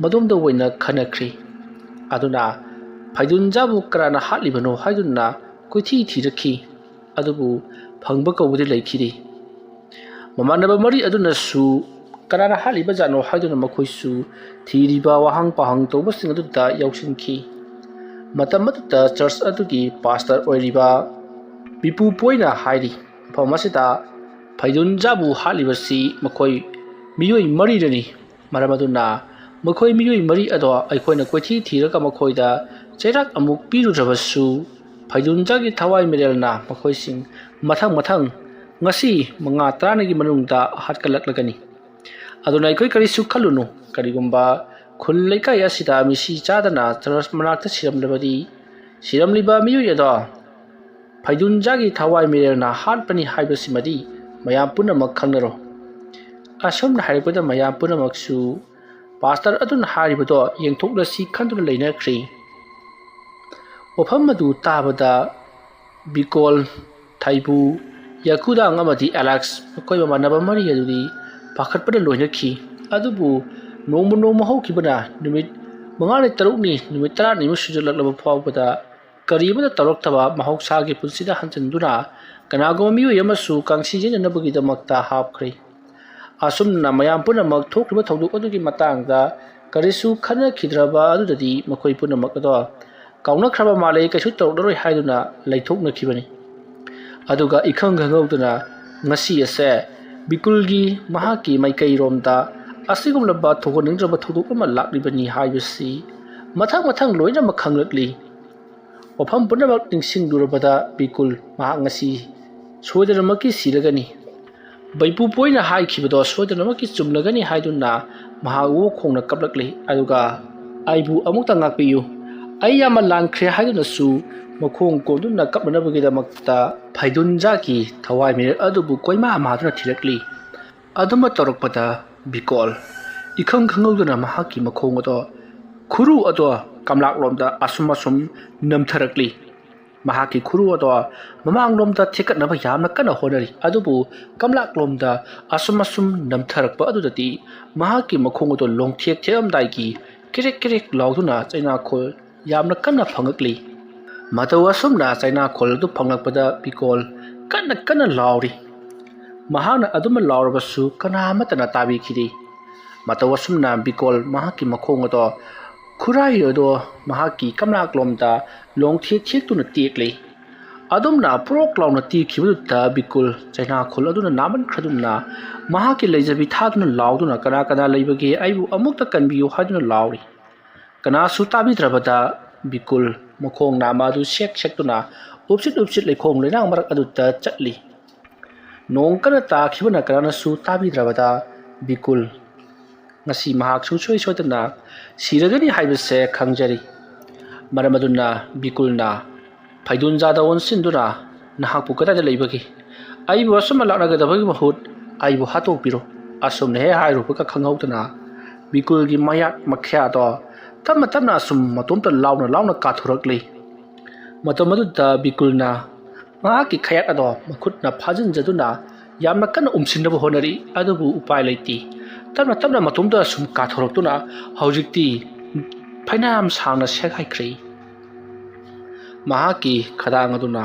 ꯃꯗꯣꯝꯗ ꯑꯣꯏꯅ ꯈꯟꯅꯈ꯭ꯔꯤ꯫ ꯑꯗꯨꯅ ꯐꯩꯗꯨꯟꯖꯥꯕꯨ ꯀꯅꯥꯅ ꯍꯥꯠꯂꯤꯕꯅꯣ ꯍꯥꯏꯗꯨꯅ ꯀꯣꯏꯊꯤ ꯊꯤꯔꯛꯈꯤ꯫ ꯑꯗꯨꯕꯨ ꯐꯪꯕ ꯀꯧꯕꯗꯤ ꯂꯩꯈꯤꯗꯦ꯫ ꯃꯃꯥꯟꯅꯕ ꯃꯔꯤ ꯑꯗꯨꯅꯁꯨ ꯀꯅꯥꯅ ꯍꯥꯠꯂꯤꯕꯖꯥꯠꯅꯣ ꯍꯥꯏꯗꯨꯅ ꯃꯈꯣꯏꯁꯨ ꯊꯤꯔꯤꯕ ꯋꯥꯍꯪ ꯄꯥꯍꯪ ꯇꯧꯕꯁꯤꯡ ꯑꯗꯨꯗ ꯌꯥꯎꯁꯤꯟꯈꯤ꯫ ꯃꯇꯝ ꯑꯗꯨꯗ ꯆꯔꯆ ꯑꯗꯨꯒꯤ ꯄꯥꯁꯇꯔ ꯑꯣꯏꯔꯤꯕ ꯕꯤꯄꯨ ꯄꯣꯏꯅ ꯍꯥꯏꯔꯤ, ꯃꯐꯝ ꯑꯁꯤꯗ ꯐꯩꯗꯨꯟꯖꯥꯕꯨ ꯍꯥꯠꯂꯤꯕꯁꯤ ꯃꯈꯣꯏ ꯃꯤꯑꯣꯏ ꯃꯔꯤꯅꯅꯤ꯫ ꯃꯔꯝ ꯑꯗꯨꯅ ꯃꯈꯣꯏ ꯃꯤꯑꯣꯏ ꯃꯔꯤ ꯑꯗꯣ ꯑꯩꯈꯣꯏꯅ ꯀꯣꯏꯊꯤ ꯊꯤꯔꯒ ꯃꯈꯣꯏꯗ ꯆꯩꯔꯥꯛ ꯑꯃꯨꯛ ꯄꯤꯔꯨꯗ꯭ꯔꯕꯁꯨ, ꯐꯩꯗꯨꯟꯖꯥꯒꯤ ꯊꯋꯥꯏ ꯃꯤꯔꯦꯜꯅ ꯃꯈꯣꯏꯁꯤꯡ ꯃꯊꯪ ꯃꯊꯪ ꯉꯁꯤ ꯃꯉꯥ ꯇꯔꯥꯅꯤꯒꯤ ꯃꯅꯨꯡꯗ ꯍꯥꯠꯀꯠꯂꯛꯂꯒꯅꯤ꯫ ꯑꯗꯨꯅ ꯑꯩꯈꯣꯏ ꯀꯔꯤꯁꯨ ꯈꯜꯂꯨꯅꯨ꯫ ꯀꯔꯤꯒꯨꯝꯕ ꯈꯨꯜ ꯂꯩꯀꯥꯏ ꯑꯁꯤꯗ ꯃꯤꯁꯤ ꯆꯥꯗꯅ ꯆꯔꯆ ꯃꯅꯥꯛꯇ ꯁꯤꯔꯝꯂꯕꯗꯤ, ꯁꯤꯔꯝꯂꯤꯕ ꯃꯤꯑꯣꯏ ꯑꯗꯣ ꯐꯩꯗꯨꯟꯖꯥꯒꯤ ꯊꯋꯥꯏ ꯃꯤꯔꯦꯜꯅ ꯍꯥꯠꯄꯅꯤ ꯍꯥꯏꯕꯁꯤꯃꯗꯤ ꯃꯌꯥꯝ ꯄꯨꯝꯅꯃꯛ ꯈꯪꯅꯔꯣ꯫ ꯑꯁꯨꯝꯅ ꯍꯥꯏꯔꯛꯄꯗ ꯃꯌꯥꯝ ꯄꯨꯝꯅꯃꯛꯁꯨ ꯄꯥꯁꯇꯔ ꯑꯗꯨꯅ ꯍꯥꯏꯔꯤꯕꯗꯣ ꯌꯦꯡꯊꯣꯛꯂꯁꯤ ꯈꯟꯗꯨꯅ ꯂꯩꯅꯈ꯭ꯔꯤ꯫ ꯋꯥꯐꯝ ꯑꯗꯨ ꯇꯥꯕꯗ ꯕꯤꯀꯣꯜ, ꯊꯩꯕꯨ, ꯌꯥꯀꯨꯗꯥꯡ ꯑꯃꯗꯤ ꯑꯦꯂꯦꯛꯁ, ꯃꯈꯣꯏ ꯃꯃꯥꯟꯅꯕ ꯃꯔꯤ ꯑꯗꯨꯗꯤ ꯄꯥꯈꯠꯄꯅ ꯂꯣꯏꯅꯈꯤ꯫ ꯑꯗꯨꯕꯨ ꯅꯣꯡꯃ ꯅꯣꯡꯃ ꯍꯧꯈꯤꯕꯅ ꯅꯨꯃꯤꯠ ꯃꯉꯥꯅꯤ, ꯇꯔꯨꯛꯅꯤ, ꯅꯨꯃꯤꯠ ꯇꯔꯥꯅꯤꯃꯨꯛ ꯁꯨꯖꯜꯂꯛꯂꯕ ꯐꯥꯎꯕꯗ ꯀꯔꯤ ꯑꯃꯠꯇ ꯇꯧꯔꯛꯇꯕ ꯃꯍꯧꯁꯥꯒꯤ ꯄꯨꯟꯁꯤꯗ ꯍꯟꯖꯤꯟꯗꯨꯅ ꯀꯅꯥꯒꯨꯝꯕ ꯃꯤꯑꯣꯏ ꯑꯃꯁꯨ ꯀꯥꯡꯁꯤ ꯌꯩꯅꯅꯕꯒꯤꯗꯃꯛꯇ ꯍꯥꯞꯈ꯭ꯔꯦ꯫ ꯑꯁꯨꯝꯅ ꯃꯌꯥꯝ ꯄꯨꯝꯅꯃꯛ ꯊꯣꯛꯈ꯭ꯔꯤꯕ ꯊꯧꯗꯣꯛ ꯑꯗꯨꯒꯤ ꯃꯇꯥꯡꯗ ꯀꯔꯤꯁꯨ ꯈꯟꯅꯈꯤꯗ꯭ꯔꯕ ꯑꯗꯨꯗꯗꯤ ꯃꯈꯣꯏ ꯄꯨꯝꯅꯃꯛ ꯑꯗꯣ ꯀꯥꯎꯅꯈ꯭ꯔꯕ ꯃꯥꯜꯂꯦ, ꯀꯩꯁꯨ ꯇꯧꯔꯛꯂꯔꯣꯏ ꯍꯥꯏꯗꯨꯅ ꯂꯩꯊꯣꯛꯅꯈꯤꯕꯅꯤ꯫ ꯑꯗꯨꯒ ꯏꯈꯪ ꯈꯪꯍꯧꯗꯅ ꯉꯁꯤ ꯑꯁꯦ ꯕꯤꯀꯨꯜꯒꯤ ꯃꯍꯥꯛꯀꯤ ꯃꯥꯏꯀꯩꯔꯣꯝꯗ ꯑꯁꯤꯒꯨꯝꯂꯕ ꯊꯧꯒꯠꯅꯤꯡꯗ꯭ꯔꯕ ꯊꯧꯗꯣꯛ ꯑꯃ ꯂꯥꯛꯂꯤꯕꯅꯤ ꯍꯥꯏꯕꯁꯤ ꯃꯊꯪ ꯃꯊꯪ ꯂꯣꯏꯅꯃꯛ ꯈꯪꯂꯛꯂꯤ꯫ ꯋꯥꯐꯝ ꯄꯨꯝꯅꯃꯛ ꯅꯤꯡꯁꯤꯡꯂꯨꯔꯕꯗ ꯕꯤꯀꯨꯜ ꯃꯍꯥꯛ ꯉꯁꯤ ꯁꯣꯏꯗꯅꯃꯛꯀꯤ ꯁꯤꯔꯒꯅꯤ꯫ ꯕꯩꯄꯨꯄꯣꯏꯅ ꯍꯥꯏꯈꯤꯕꯗꯣ ꯁꯣꯏꯗꯅꯃꯛꯀꯤ ꯆꯨꯝꯂꯒꯅꯤ ꯍꯥꯏꯗꯨꯅ ꯃꯍꯥꯛ ꯋꯣ ꯈꯣꯡꯅ ꯀꯞꯂꯛꯂꯤ꯫ ꯑꯗꯨꯒ "ꯑꯩꯕꯨ ꯑꯃꯨꯛꯇ ꯉꯥꯛꯄꯤꯌꯨ, ꯑꯩ ꯌꯥꯝꯅ ꯂꯥꯟꯈ꯭ꯔꯦ" ꯍꯥꯏꯗꯨꯅꯁꯨ ꯃꯈꯣꯡ ꯀꯣꯟꯗꯨꯅ ꯀꯞꯅꯅꯕꯒꯤꯗꯃꯛꯇ ꯐꯩꯗꯨꯟꯖꯥꯒꯤ ꯊꯋꯥꯏ ꯃꯤꯔꯛ ꯑꯗꯨꯕꯨ ꯀꯣꯏꯃꯥ ꯃꯥꯗꯨꯅ ꯊꯤꯔꯛꯂꯤ꯫ ꯑꯗꯨꯃ ꯇꯧꯔꯛꯄꯗ ꯕꯤꯀꯣꯜ ꯏꯈꯪ ꯈꯪꯍꯧꯗꯅ ꯃꯍꯥꯛꯀꯤ ꯃꯈꯣꯡ ꯑꯗꯣ, ꯈꯨꯔꯨ ꯑꯗꯣ ꯀꯝꯂꯥꯛꯂꯣꯝꯗ ꯑꯁꯨꯝ ꯑꯁꯨꯝ ꯅꯝꯊꯔꯛꯂꯤ꯫ ꯃꯍꯥꯛꯀꯤ ꯈꯨꯔꯨ ꯑꯗꯣ ꯃꯃꯥꯡꯂꯣꯝꯗ ꯊꯦꯛꯀꯠꯅꯕ ꯌꯥꯝꯅ ꯀꯟꯅ ꯍꯣꯠꯅꯔꯤ, ꯑꯗꯨꯕꯨ ꯀꯝꯂꯥꯛꯂꯣꯝꯗ ꯑꯁꯨꯝ ꯑꯁꯨꯝ ꯅꯝꯊꯔꯛꯄ ꯑꯗꯨꯗꯗꯤ ꯃꯍꯥꯛꯀꯤ ꯃꯈꯣꯡ ꯑꯗꯨ ꯂꯣꯡꯊꯦꯛ ꯊꯦꯛꯑꯝꯗꯥꯏꯒꯤ ꯀꯦꯔꯦꯛ ꯀꯦꯔꯦꯛ ꯂꯥꯎꯗꯨꯅ ꯆꯩꯅꯥꯈꯣꯜ ꯌꯥꯝꯅ ꯀꯟꯅ ꯐꯪꯉꯛꯂꯤ꯫ ꯃꯇꯧ ꯑꯁꯨꯝꯅ ꯆꯩꯅꯥꯈꯣꯜ ꯑꯗꯨ ꯐꯪꯂꯛꯄꯗ ꯕꯤꯀꯣꯜ ꯀꯟꯅ ꯀꯟꯅ ꯂꯥꯎꯔꯤ꯫ ꯃꯍꯥꯛꯅ ꯑꯗꯨꯃ ꯂꯥꯎꯔꯕꯁꯨ ꯀꯅꯥ ꯑꯃꯠꯇꯅ ꯇꯥꯕꯤꯈꯤꯗꯦ꯫ ꯃꯇꯧ ꯑꯁꯨꯝꯅ ꯕꯤꯀꯣꯜ ꯃꯍꯥꯛꯀꯤ ꯃꯈꯣꯡ ꯑꯗꯣ, ꯈꯨꯔꯥꯏ ꯑꯗꯣ ꯃꯍꯥꯛꯀꯤ ꯀꯝꯂꯥꯛꯂꯣꯝꯗ ꯂꯣꯡꯊꯦꯛ ꯊꯦꯛꯇꯨꯅ ꯇꯦꯛꯂꯤ꯫ ꯑꯗꯨꯝꯅ ꯄ꯭ꯔꯣꯛ ꯂꯥꯎꯅ ꯇꯦꯛꯈꯤꯕꯗꯨꯗ ꯕꯤꯀꯨꯜ ꯆꯩꯅꯥꯈꯣꯜ ꯑꯗꯨꯅ ꯅꯥꯃꯟꯈ꯭ꯔꯗꯨꯅ ꯃꯍꯥꯛꯀꯤ ꯂꯩꯖꯕꯤ ꯊꯥꯗꯨꯅ ꯂꯥꯎꯗꯨꯅ, "ꯀꯅꯥ ꯀꯅꯥ ꯂꯩꯕꯒꯦ? ꯑꯩꯕꯨ ꯑꯃꯨꯛꯇ ꯀꯟꯕꯤꯌꯨ" ꯍꯥꯏꯗꯨꯅ ꯂꯥꯎꯔꯤ꯫ ꯀꯅꯥꯁꯨ ꯇꯥꯕꯤꯗ꯭ꯔꯕꯗ ꯕꯤꯀꯨꯜ ꯃꯈꯣꯡ ꯅꯥꯝꯃ ꯑꯗꯨ ꯁꯦꯛ ꯁꯦꯛꯇꯨꯅ ꯎꯞꯁꯤꯠ ꯎꯞꯁꯤꯠ ꯂꯩꯈꯣꯡ ꯂꯩꯅꯥꯡ ꯃꯔꯛ ꯑꯗꯨꯗ ꯆꯠꯂꯤ꯫ ꯅꯣꯡ ꯀꯟꯅ ꯇꯥꯈꯤꯕꯅ ꯀꯅꯥꯅꯁꯨ ꯇꯥꯕꯤꯗ꯭ꯔꯕꯗ ꯕꯤꯀꯨꯜ ꯉꯁꯤ ꯃꯍꯥꯛ ꯁꯨꯡꯁꯣꯏ ꯁꯣꯏꯗꯅ ꯁꯤꯔꯒꯅꯤ ꯍꯥꯏꯕꯁꯦ ꯈꯪꯖꯔꯤ꯫ ꯃꯔꯝ ꯑꯗꯨꯅ ꯕꯤꯀꯨꯜꯅ ꯐꯩꯗꯨꯟꯖꯥꯗ ꯑꯣꯟꯁꯤꯟꯗꯨꯅ, "ꯅꯍꯥꯛꯄꯨ ꯀꯗꯥꯏꯗ ꯂꯩꯕꯒꯦ? ꯑꯩꯕꯨ ꯑꯁꯨꯝꯅ ꯂꯥꯛꯅꯒꯗꯕꯒꯤ ꯃꯍꯨꯠ ꯑꯩꯕꯨ ꯍꯥꯠꯇꯣꯛꯄꯤꯔꯣ"꯫ ꯑꯁꯨꯝꯅ ꯍꯦꯛ ꯍꯥꯏꯔꯨꯕꯒ ꯈꯪꯍꯧꯗꯅ ꯕꯤꯀꯨꯜꯒꯤ ꯃꯌꯥꯠ ꯃꯈ꯭ꯌꯥꯗꯣ ꯇꯞꯅ ꯇꯞꯅ ꯑꯁꯨꯝ ꯃꯇꯣꯝꯇ ꯂꯥꯎꯅ ꯂꯥꯎꯅ ꯀꯥꯊꯣꯔꯛꯂꯤ꯫ ꯃꯇꯝ ꯑꯗꯨꯗ ꯕꯤꯀꯨꯜꯅ ꯃꯍꯥꯛꯀꯤ ꯈꯌꯥꯠ ꯑꯗꯣ ꯃꯈꯨꯠꯅ ꯐꯥꯖꯤꯟꯖꯗꯨꯅ ꯌꯥꯝꯅ ꯀꯟꯅ ꯎꯝꯁꯤꯟꯅꯕ ꯍꯣꯠꯅꯔꯤ, ꯑꯗꯨꯕꯨ ꯎꯄꯥꯏ ꯂꯩꯇꯦ꯫ ꯇꯞꯅ ꯇꯞꯅ ꯃꯇꯣꯝꯇ ꯑꯁꯨꯝ ꯀꯥꯊꯣꯔꯛꯇꯨꯅ ꯍꯧꯖꯤꯛꯇꯤ ꯐꯩꯅꯥꯝ ꯁꯥꯡꯅ ꯁꯦꯒꯥꯏꯈ꯭ꯔꯦ꯫ ꯃꯍꯥꯛꯀꯤ ꯈꯗꯥꯡ ꯑꯗꯨꯅ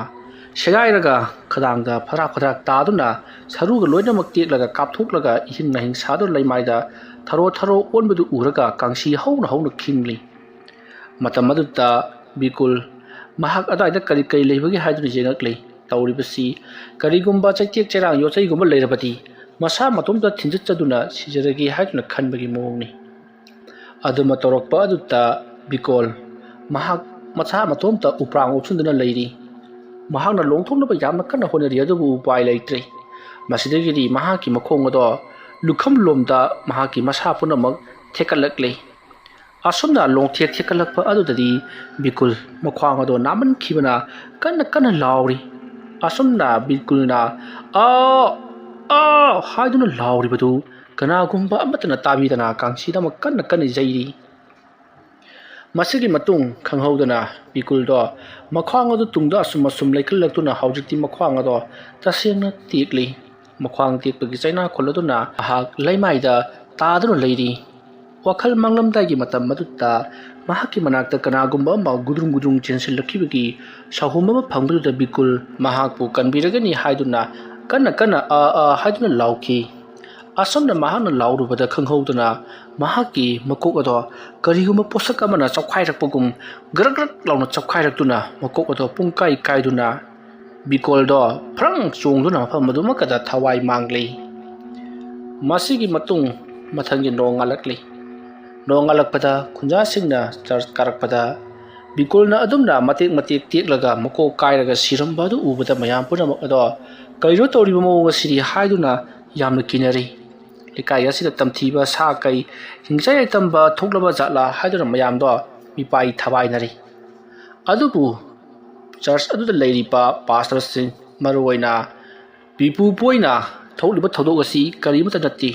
ꯁꯦꯒꯥꯏꯔꯒ ꯈꯗꯥꯡꯗ ꯐꯗ꯭ꯔꯥꯛ ꯐꯗ꯭ꯔꯥꯛ ꯇꯥꯗꯨꯅ ꯁꯔꯨꯒ ꯂꯣꯏꯅꯃꯛ ꯇꯦꯛꯂꯒ ꯀꯥꯞꯊꯣꯛꯂꯒ ꯏꯍꯤꯡ ꯅꯥꯍꯤꯡ ꯁꯥꯗꯨꯅ ꯂꯩꯃꯥꯏꯗ ꯊꯔꯣ ꯊꯔꯣ ꯑꯣꯟꯕꯗꯨ ꯎꯔꯒ ꯀꯥꯡꯁꯤ ꯍꯧꯅ ꯍꯧꯅ ꯈꯤꯡꯂꯤ꯫ ꯃꯇꯝ ꯑꯗꯨꯗ ꯕꯤꯀꯨꯜ ꯃꯍꯥꯛ ꯑꯗꯥꯏꯗ ꯀꯔꯤ ꯀꯔꯤ ꯂꯩꯕꯒꯦ ꯍꯥꯏꯗꯨꯅ ꯌꯦꯡꯉꯛꯂꯤ꯫ ꯇꯧꯔꯤꯕꯁꯤ ꯀꯔꯤꯒꯨꯝꯕ ꯆꯩꯇꯦꯛ ꯆꯩꯔꯥꯡ ꯌꯣꯠꯆꯩꯒꯨꯝꯕ ꯂꯩꯔꯕꯗꯤ ꯃꯁꯥ ꯃꯇꯣꯝꯇ ꯊꯤꯟꯖꯠꯆꯗꯨꯅ ꯁꯤꯖꯔꯒꯦ ꯍꯥꯏꯗꯨꯅ ꯈꯟꯕꯒꯤ ꯃꯑꯣꯡꯅꯤ꯫ ꯑꯗꯨꯃ ꯇꯧꯔꯛꯄ ꯑꯗꯨꯗ ꯕꯤꯀꯣꯜ ꯃꯍꯥꯛ ꯃꯁꯥ ꯃꯇꯣꯝꯇ ꯎꯄ꯭ꯔꯥꯡ ꯎꯞꯁꯤꯟꯗꯨꯅ ꯂꯩꯔꯤ꯫ ꯃꯍꯥꯛꯅ ꯂꯣꯡꯊꯣꯛꯅꯕ ꯌꯥꯝꯅ ꯀꯟꯅ ꯍꯣꯠꯅꯔꯤ, ꯑꯗꯨꯕꯨ ꯎꯄꯥꯏ ꯂꯩꯇ꯭ꯔꯦ꯫ ꯃꯁꯤꯗꯒꯤꯗꯤ ꯃꯍꯥꯛꯀꯤ ꯃꯈꯣꯡ ꯑꯗꯣ ꯂꯨꯈꯝ ꯂꯣꯝꯗ ꯃꯍꯥꯛꯀꯤ ꯃꯁꯥ ꯄꯨꯝꯅꯃꯛ ꯊꯦꯛꯀꯠꯂꯛꯂꯦ꯫ ꯑꯁꯨꯝꯅ ꯂꯣꯡꯊꯦꯛ ꯊꯦꯛꯀꯠꯂꯛꯄ ꯑꯗꯨꯗꯗꯤ ꯕꯤꯀꯨꯜ ꯃꯈ꯭ꯋꯥꯡ ꯑꯗꯣ ꯅꯥꯃꯟꯈꯤꯕꯅ ꯀꯟꯅ ꯀꯟꯅ ꯂꯥꯎꯔꯤ꯫ ꯑꯁꯨꯝꯅ ꯕꯤꯀꯨꯜꯅ "ꯑꯥ! ꯑꯥ!" ꯍꯥꯏꯗꯨꯅ ꯂꯥꯎꯔꯤꯕꯗꯨ ꯀꯅꯥꯒꯨꯝꯕ ꯑꯃꯠꯇꯅ ꯇꯥꯕꯤꯗꯅ ꯀꯥꯡꯁꯤꯗꯃꯛ ꯀꯟꯅ ꯀꯟꯅ ꯌꯩꯔꯤ꯫ ꯃꯁꯤꯒꯤ ꯃꯇꯨꯡ ꯈꯪꯍꯧꯗꯅ ꯕꯤꯀꯨꯜꯗꯣ ꯃꯈ꯭ꯋꯥꯡ ꯑꯗꯨ ꯇꯨꯡꯗ ꯑꯁꯨꯝ ꯑꯁꯨꯝ ꯂꯩꯈꯠꯂꯛꯇꯨꯅ ꯍꯧꯖꯤꯛꯇꯤ ꯃꯈ꯭ꯋꯥꯡ ꯑꯗꯣ ꯇꯁꯦꯡꯅ ꯇꯦꯛꯂꯤ꯫ ꯃꯈ꯭ꯋꯥꯡ ꯇꯦꯛꯄꯒꯤ ꯆꯩꯅꯥ ꯈꯨꯜꯂꯗꯨꯅ ꯃꯍꯥꯛ ꯂꯩꯃꯥꯏꯗ ꯇꯥꯗꯨꯅ ꯂꯩꯔꯤ꯫ ꯋꯥꯈꯜ ꯃꯥꯡꯂꯝꯗꯥꯏꯒꯤ ꯃꯇꯝ ꯑꯗꯨꯗ ꯃꯍꯥꯛꯀꯤ ꯃꯅꯥꯛꯇ ꯀꯅꯥꯒꯨꯝꯕ ꯑꯃ ꯒꯨꯗ꯭ꯔꯨꯡ ꯒꯨꯗ꯭ꯔꯨꯡ ꯆꯦꯟꯁꯤꯜꯂꯛꯈꯤꯕꯒꯤ ꯁꯥꯍꯨꯝ ꯑꯃ ꯐꯪꯕꯗꯨꯗ ꯕꯤꯀꯨꯜ ꯃꯍꯥꯛꯄꯨ ꯀꯟꯕꯤꯔꯒꯅꯤ ꯍꯥꯏꯗꯨꯅ ꯀꯟꯅ ꯀꯟꯅ "ꯑꯥ, ꯑꯥ" ꯍꯥꯏꯗꯨꯅ ꯂꯥꯎꯈꯤ꯫ ꯑꯁꯨꯝꯅ ꯃꯍꯥꯛꯅ ꯂꯥꯎꯔꯨꯕꯗ ꯈꯪꯍꯧꯗꯅ ꯃꯍꯥꯛꯀꯤ ꯃꯀꯣꯛ ꯑꯗꯣ ꯀꯔꯤꯒꯨꯝꯕ ꯄꯣꯠꯁꯛ ꯑꯃꯅ ꯆꯞꯈꯥꯏꯔꯛꯄꯒꯨꯝ ꯒ꯭ꯔꯛ ꯒ꯭ꯔꯛ ꯂꯥꯎꯅ ꯆꯞꯈꯥꯏꯔꯛꯇꯨꯅ ꯃꯀꯣꯛ ꯑꯗꯣ ꯄꯨꯡꯀꯥꯏ ꯀꯥꯏꯗꯨꯅ ꯕꯤꯀꯣꯜꯗꯣ ꯐ꯭ꯔꯪ ꯆꯣꯡꯗꯨꯅ ꯃꯐꯝ ꯑꯗꯨꯃꯛꯀꯗ ꯊꯋꯥꯏ ꯃꯥꯡꯂꯤ꯫ ꯃꯁꯤꯒꯤ ꯃꯇꯨꯡ ꯃꯊꯪꯒꯤ ꯅꯣꯡ ꯉꯥꯜꯂꯛꯂꯤ꯫ ꯅꯣꯡ ꯉꯥꯜꯂꯛꯄꯗ ꯈꯨꯟꯖꯥꯁꯤꯡꯅ ꯆꯔꯆ ꯀꯥꯔꯛꯄꯗ ꯕꯤꯀꯣꯜꯅ ꯑꯗꯨꯝꯅ ꯃꯇꯦꯛ ꯃꯇꯦꯛ ꯇꯦꯛꯂꯒ ꯃꯀꯣꯛ ꯀꯥꯏꯔꯒ ꯁꯤꯔꯝꯕ ꯑꯗꯨ ꯎꯕꯗ ꯃꯌꯥꯝ ꯄꯨꯝꯅꯃꯛ ꯑꯗꯣ ꯀꯔꯤꯅꯣ ꯇꯧꯔꯤꯕ ꯃꯑꯣꯡ ꯑꯁꯤꯗꯤ ꯍꯥꯏꯗꯨꯅ ꯌꯥꯝꯅ ꯀꯤꯅꯔꯤ꯫ ꯂꯩꯀꯥꯏ ꯑꯁꯤꯗ ꯇꯝꯊꯤꯕ ꯁꯥ ꯀꯩ ꯍꯤꯡꯆꯥꯏ ꯂꯩꯇꯝꯕ ꯊꯣꯛꯂꯕ ꯖꯥꯠꯂꯥ ꯍꯥꯏꯗꯨꯅ ꯃꯌꯥꯝꯗꯣ ꯃꯤꯄꯥꯏ ꯊꯕꯥꯏꯅꯔꯤ꯫ ꯑꯗꯨꯕꯨ ꯆꯔꯆ ꯑꯗꯨꯗ ꯂꯩꯔꯤꯕ ꯄꯥꯁꯇꯔꯁꯤꯡ, ꯃꯔꯨꯑꯣꯏꯅ ꯕꯤꯄꯨ ꯄꯣꯏꯅ ꯊꯣꯛꯂꯤꯕ ꯊꯧꯗꯣꯛ ꯑꯁꯤ ꯀꯔꯤꯃꯠꯇ ꯅꯠꯇꯦ,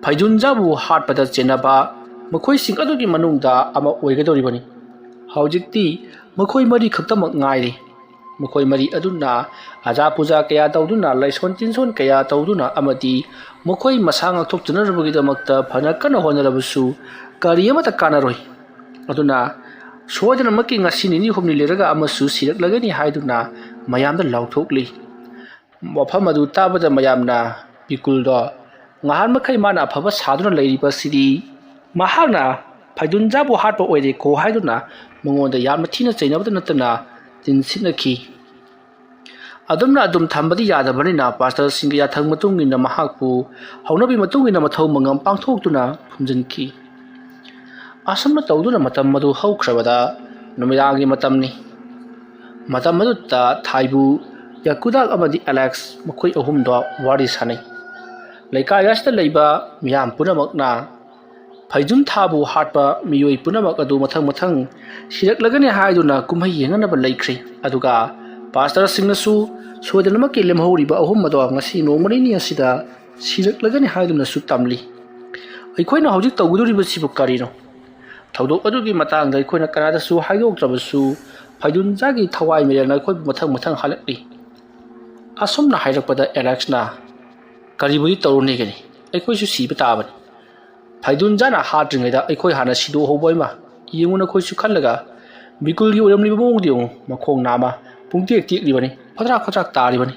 ꯐꯩꯗꯨꯟꯖꯥꯕꯨ ꯍꯥꯠꯄꯗ ꯆꯦꯟꯅꯕ ꯃꯈꯣꯏꯁꯤꯡ ꯑꯗꯨꯒꯤ ꯃꯅꯨꯡꯗ ꯑꯃ ꯑꯣꯏꯒꯗꯧꯔꯤꯕꯅꯤ꯫ ꯍꯧꯖꯤꯛꯇꯤ ꯃꯈꯣꯏ ꯃꯔꯤ ꯈꯛꯇꯃꯛ ꯉꯥꯏꯔꯦ꯫ ꯃꯈꯣꯏ ꯃꯔꯤ ꯑꯗꯨꯅ ꯑꯖꯥ ꯄꯨꯖꯥ ꯀꯌꯥ ꯇꯧꯗꯨꯅ, ꯂꯥꯏꯁꯣꯟ ꯇꯤꯟꯁꯣꯟ ꯀꯌꯥ ꯇꯧꯗꯨꯅ ꯑꯃꯗꯤ ꯃꯈꯣꯏ ꯃꯁꯥ ꯉꯥꯛꯊꯣꯛꯆꯅꯅꯕꯒꯤꯗꯃꯛꯇ ꯐꯅ ꯀꯟꯅ ꯍꯣꯠꯅꯔꯕꯁꯨ ꯀꯔꯤ ꯑꯃꯠꯇ ꯀꯥꯟꯅꯔꯣꯏ꯫ ꯑꯗꯨꯅ ꯁꯣꯏꯗꯅꯃꯛꯀꯤ ꯉꯁꯤ ꯅꯤꯅꯤ ꯍꯨꯝꯅꯤ ꯂꯩꯔꯒ ꯑꯃꯁꯨ ꯁꯤꯔꯛꯂꯒꯅꯤ ꯍꯥꯏꯗꯨꯅ ꯃꯌꯥꯝꯗ ꯂꯥꯎꯊꯣꯛꯂꯤ꯫ ꯋꯥꯐꯝ ꯑꯗꯨ ꯇꯥꯕꯗ ꯃꯌꯥꯝꯅ ꯕꯤꯀꯨꯜꯗꯣ ꯉꯍꯥꯟ ꯃꯈꯩ ꯃꯥꯅ ꯑꯐꯕ ꯁꯥꯗꯨꯅ ꯂꯩꯔꯤꯕꯁꯤꯗꯤ ꯃꯍꯥꯛꯅ ꯐꯩꯗꯨꯟꯖꯥꯕꯨ ꯍꯥꯠꯄ ꯑꯣꯏꯔꯦꯀꯣ ꯍꯥꯏꯗꯨꯅ ꯃꯉꯣꯟꯗ ꯌꯥꯝꯅ ꯊꯤꯅ ꯆꯩꯅꯕꯇ ꯅꯠꯇꯅ ꯇꯤꯟꯁꯤꯠꯅꯈꯤ꯫ ꯑꯗꯨꯝꯅ ꯑꯗꯨꯝ ꯊꯝꯕꯗꯤ ꯌꯥꯗꯕꯅꯤꯅ ꯄꯥꯁꯇꯔꯁꯤꯡꯒꯤ ꯌꯥꯊꯪ ꯃꯇꯨꯡ ꯏꯟꯅ ꯃꯍꯥꯛꯄꯨ ꯍꯧꯅꯕꯤ ꯃꯇꯨꯡ ꯏꯟꯅ ꯃꯊꯧ ꯃꯉꯝ ꯄꯥꯡꯊꯣꯛꯇꯨꯅ ꯐꯨꯝꯖꯤꯟꯈꯤ꯫ ꯑꯁꯨꯝꯅ ꯇꯧꯗꯨꯅ ꯃꯇꯝ ꯑꯗꯨ ꯍꯧꯈ꯭ꯔꯕꯗ ꯅꯨꯃꯤꯗꯥꯡꯒꯤ ꯃꯇꯝꯅꯤ꯫ ꯃꯇꯝ ꯑꯗꯨꯗ ꯊꯥꯏꯕꯨ, ꯌꯥꯀꯨꯗꯥꯛ ꯑꯃꯗꯤ ꯑꯦꯂꯦꯛꯁ ꯃꯈꯣꯏ ꯑꯍꯨꯝꯗꯣ ꯋꯥꯔꯤ ꯁꯥꯟꯅꯩ꯫ ꯂꯩꯀꯥꯏ ꯑꯁꯤꯗ ꯂꯩꯕ ꯃꯤꯌꯥꯝ ꯄꯨꯝꯅꯃꯛꯅ ꯐꯩꯖꯨꯟ ꯊꯥꯕꯨ ꯍꯥꯠꯄ ꯃꯤꯑꯣꯏ ꯄꯨꯝꯅꯃꯛ ꯑꯗꯨ ꯃꯊꯪ ꯃꯊꯪ ꯁꯤꯔꯛꯂꯒꯅꯤ ꯍꯥꯏꯗꯨꯅ ꯀꯨꯝꯍꯩ ꯌꯦꯡꯅꯅꯕ ꯂꯩꯈ꯭ꯔꯦ꯫ ꯑꯗꯨꯒ ꯄꯥꯁꯇꯔꯁꯤꯡꯅꯁꯨ ꯁꯣꯏꯗꯅꯃꯛꯀꯤ ꯂꯦꯝꯍꯧꯔꯤꯕ ꯑꯍꯨꯝ ꯑꯗꯣ ꯉꯁꯤ ꯅꯣꯡꯃ ꯅꯤꯅꯤ ꯑꯁꯤꯗ ꯁꯤꯔꯛꯂꯒꯅꯤ ꯍꯥꯏꯗꯨꯅꯁꯨ ꯇꯝꯂꯤ꯫ ꯑꯩꯈꯣꯏꯅ ꯍꯧꯖꯤꯛ ꯇꯧꯒꯗꯧꯔꯤꯕꯁꯤꯕꯨ ꯀꯔꯤꯅꯣ? ꯊꯧꯗꯣꯛ ꯑꯗꯨꯒꯤ ꯃꯇꯥꯡꯗ ꯑꯩꯈꯣꯏꯅ ꯀꯅꯥꯗꯁꯨ ꯍꯥꯏꯗꯣꯛꯇ꯭ꯔꯕꯁꯨ ꯐꯩꯗꯨꯟꯖꯥꯒꯤ ꯊꯋꯥꯏ ꯃꯤꯔꯦꯜꯅ ꯑꯩꯈꯣꯏꯕꯨ ꯃꯊꯪ ꯃꯊꯪ ꯍꯜꯂꯛꯂꯤ꯫ ꯑꯁꯨꯝꯅ ꯍꯥꯏꯔꯛꯄꯗ ꯑꯦꯂꯦꯛꯁꯅ, "ꯀꯔꯤꯕꯨꯗꯤ ꯇꯧꯔꯨꯅꯦꯒꯅꯤ? ꯑꯩꯈꯣꯏꯁꯨ ꯁꯤꯕ ꯇꯥꯕꯅꯤ꯫ ꯐꯩꯗꯨꯟꯖꯥꯅ ꯍꯥꯠꯇ꯭ꯔꯤꯉꯩꯗ ꯑꯩꯈꯣꯏ ꯍꯥꯟꯅ ꯁꯤꯗꯣꯛꯍꯧꯕ ꯑꯃ ꯌꯦꯡꯉꯨ ꯅꯈꯣꯏꯁꯨ ꯈꯜꯂꯒ꯫ ꯕꯤꯀꯨꯜꯒꯤ ꯑꯣꯏꯔꯝꯂꯤꯕ ꯃꯑꯣꯡꯗꯨ ꯌꯦꯡꯉꯨ, ꯃꯈꯣꯡ ꯅꯥꯝꯃ ꯄꯨꯡꯇꯦꯛ ꯇꯦꯛꯂꯤꯕꯅꯤ, ꯐꯗ꯭ꯔꯥꯛ ꯐꯗ꯭ꯔꯥꯛ ꯇꯥꯔꯤꯕꯅꯤ꯫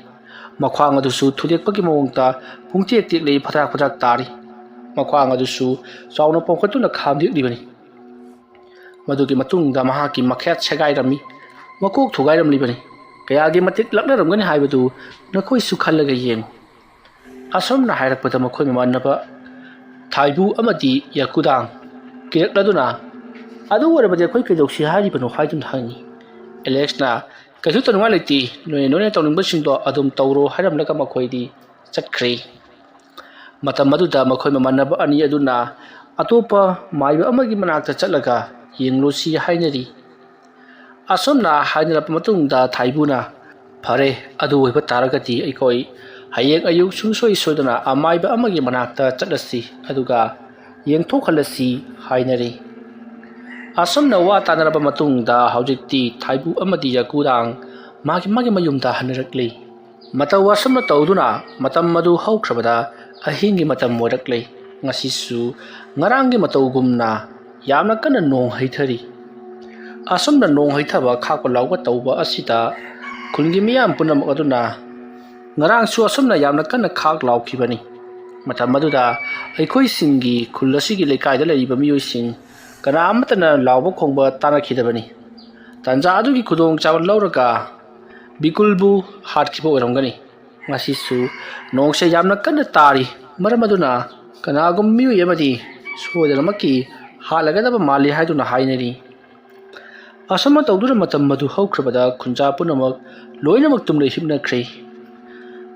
ꯃꯈ꯭ꯋꯥꯡ ꯑꯗꯨꯁꯨ ꯊꯨꯗꯦꯛꯄꯒꯤ ꯃꯑꯣꯡꯗ ꯄꯨꯡꯇꯦꯛ ꯇꯦꯛꯂꯤ, ꯐꯗ꯭ꯔꯥꯛ ꯐꯗ꯭ꯔꯥꯛ ꯇꯥꯔꯤ꯫ ꯃꯈ꯭ꯋꯥꯡ ꯑꯗꯨꯁꯨ ꯆꯥꯎꯅ ꯄꯣꯝꯈꯠꯇꯨꯅ ꯈꯥꯝꯗꯦꯛꯂꯤꯕꯅꯤ꯫ ꯃꯗꯨꯒꯤ ꯃꯇꯨꯡꯗ ꯃꯍꯥꯛꯀꯤ ꯃꯈꯦꯠ ꯁꯦꯒꯥꯏꯔꯝꯃꯤ, ꯃꯀꯣꯛ ꯊꯨꯒꯥꯏꯔꯝꯂꯤꯕꯅꯤ꯫ ꯀꯌꯥꯒꯤ ꯃꯇꯤꯛ ꯂꯛꯅꯔꯝꯒꯅꯤ ꯍꯥꯏꯕꯗꯨ ꯅꯈꯣꯏꯁꯨ ꯈꯜꯂꯒ ꯌꯦꯡꯉꯨ꯫" ꯑꯁꯨꯝꯅ ꯍꯥꯏꯔꯛꯄꯗ ꯃꯈꯣꯏ ꯃꯃꯥꯟꯅꯕ ꯊꯥꯏꯕꯨ ꯑꯃꯗꯤ ꯌꯥꯀꯨꯗꯥꯡ ꯀꯤꯔꯛꯂꯗꯨꯅ, "ꯑꯗꯨ ꯑꯣꯏꯔꯕꯗꯤ ꯑꯩꯈꯣꯏ ꯀꯩꯗꯧꯁꯤ ꯍꯥꯏꯔꯤꯕꯅꯣ?" ꯍꯥꯏꯗꯨꯅ ꯍꯪꯉꯤ꯫ ꯑꯦꯂꯦꯛꯁꯅ, "ꯀꯩꯁꯨ ꯇꯧꯅꯤꯡꯉꯥꯏ ꯂꯩꯇꯦ, ꯅꯣꯏꯅ ꯅꯣꯏꯅ ꯇꯧꯅꯤꯡꯕꯁꯤꯡꯗꯣ ꯑꯗꯨꯝ ꯇꯧꯔꯣ" ꯍꯥꯏꯔꯝꯂꯒ ꯃꯈꯣꯏꯗꯤ ꯆꯠꯈ꯭ꯔꯦ꯫ ꯃꯇꯝ ꯑꯗꯨꯗ ꯃꯈꯣꯏ ꯃꯃꯥꯟꯅꯕ ꯑꯅꯤ ꯑꯗꯨꯅ ꯑꯇꯣꯞꯄ ꯃꯥꯏꯕ ꯑꯃꯒꯤ ꯃꯅꯥꯛꯇ ꯆꯠꯂꯒ ꯌꯦꯡꯂꯨꯁꯤ ꯍꯥꯏꯅꯔꯤ꯫ ꯑꯁꯨꯝꯅ ꯍꯥꯏꯅꯔꯕ ꯃꯇꯨꯡꯗ ꯊꯥꯏꯕꯨꯅ, "ꯐꯔꯦ, ꯑꯗꯨ ꯑꯣꯏꯕ ꯇꯥꯔꯒꯗꯤ ꯑꯩꯈꯣꯏ ꯍꯌꯦꯡ ꯑꯌꯨꯛ ꯁꯨꯡꯁꯣꯏ ꯁꯣꯏꯗꯅ ꯑꯃꯥꯏꯕ ꯑꯃꯒꯤ ꯃꯅꯥꯛꯇ ꯆꯠꯂꯁꯤ, ꯑꯗꯨꯒ ꯌꯦꯡꯊꯣꯛꯍꯜꯂꯁꯤ ꯍꯥꯏꯅꯔꯤ꯫ ꯑꯁꯨꯝꯅ ꯋꯥ ꯇꯥꯅꯔꯕ ꯃꯇꯨꯡꯗ ꯍꯧꯖꯤꯛꯇꯤ ꯊꯥꯏꯕꯨ ꯑꯃꯗꯤ ꯌꯥꯀꯨꯗꯥꯡ ꯃꯥꯒꯤ ꯃꯥꯒꯤ ꯃꯌꯨꯝꯗ ꯍꯟꯅꯔꯛꯂꯤ꯫ ꯃꯇꯧ ꯑꯁꯨꯝꯅ ꯇꯧꯗꯨꯅ ꯃꯇꯝ ꯑꯗꯨ ꯍꯧꯈ꯭ꯔꯕꯗ ꯑꯍꯤꯡꯒꯤ ꯃꯇꯝ ꯑꯣꯏꯔꯛꯂꯦ꯫ ꯉꯁꯤꯁꯨ ꯉꯔꯥꯡꯒꯤ ꯃꯇꯧꯒꯨꯝꯅ ꯌꯥꯝꯅ ꯀꯟꯅ ꯅꯣꯡ ꯍꯩꯊꯔꯤ꯫ ꯑꯁꯨꯝꯅ ꯅꯣꯡ ꯍꯩꯊꯕ ꯈꯥꯛꯄ ꯂꯥꯎꯕ ꯇꯧꯕ ꯑꯁꯤꯗ ꯈꯨꯟꯒꯤ ꯃꯤꯌꯥꯝ ꯄꯨꯝꯅꯃꯛ ꯑꯗꯨꯅ ꯉꯔꯥꯡꯁꯨ ꯑꯁꯨꯝꯅ ꯌꯥꯝꯅ ꯀꯟꯅ ꯈꯥꯛ ꯂꯥꯎꯈꯤꯕꯅꯤ꯫ ꯃꯇꯝ ꯑꯗꯨꯗ ꯑꯩꯈꯣꯏꯁꯤꯡꯒꯤ ꯈꯨꯜ ꯑꯁꯤꯒꯤ ꯂꯩꯀꯥꯏꯗ ꯂꯩꯔꯤꯕ ꯃꯤꯑꯣꯏꯁꯤꯡ ꯀꯅꯥ ꯑꯃꯠꯇꯅ ꯂꯥꯎꯕ ꯈꯣꯡꯕ ꯇꯥꯅꯈꯤꯗꯕꯅꯤ꯫ ꯇꯥꯟꯖꯥ ꯑꯗꯨꯒꯤ ꯈꯨꯗꯣꯡꯆꯥꯕ ꯂꯧꯔꯒ ꯕꯤꯀꯨꯜꯕꯨ ꯍꯥꯠꯈꯤꯕ ꯑꯣꯏꯔꯝꯒꯅꯤ꯫ ꯉꯁꯤꯁꯨ ꯅꯣꯡꯁꯦ ꯌꯥꯝꯅ ꯀꯟꯅ ꯇꯥꯔꯤ, ꯃꯔꯝ ꯑꯗꯨꯅ ꯀꯅꯥꯒꯨꯝꯕ ꯃꯤꯑꯣꯏ ꯑꯃꯗꯤ ꯁꯣꯏꯗꯅꯃꯛꯀꯤ ꯍꯥꯠꯂꯒꯗꯕ ꯃꯥꯜꯂꯤ ꯍꯥꯏꯗꯨꯅ ꯍꯥꯏꯅꯔꯤ꯫ ꯑꯁꯨꯝꯅ ꯇꯧꯗꯨꯅ ꯃꯇꯝ ꯑꯗꯨ ꯍꯧꯈ꯭ꯔꯕꯗ ꯈꯨꯟꯖꯥ ꯄꯨꯝꯅꯃꯛ ꯂꯣꯏꯅꯃꯛ ꯇꯨꯝꯂ ꯍꯤꯞꯅꯈ꯭ꯔꯦ꯫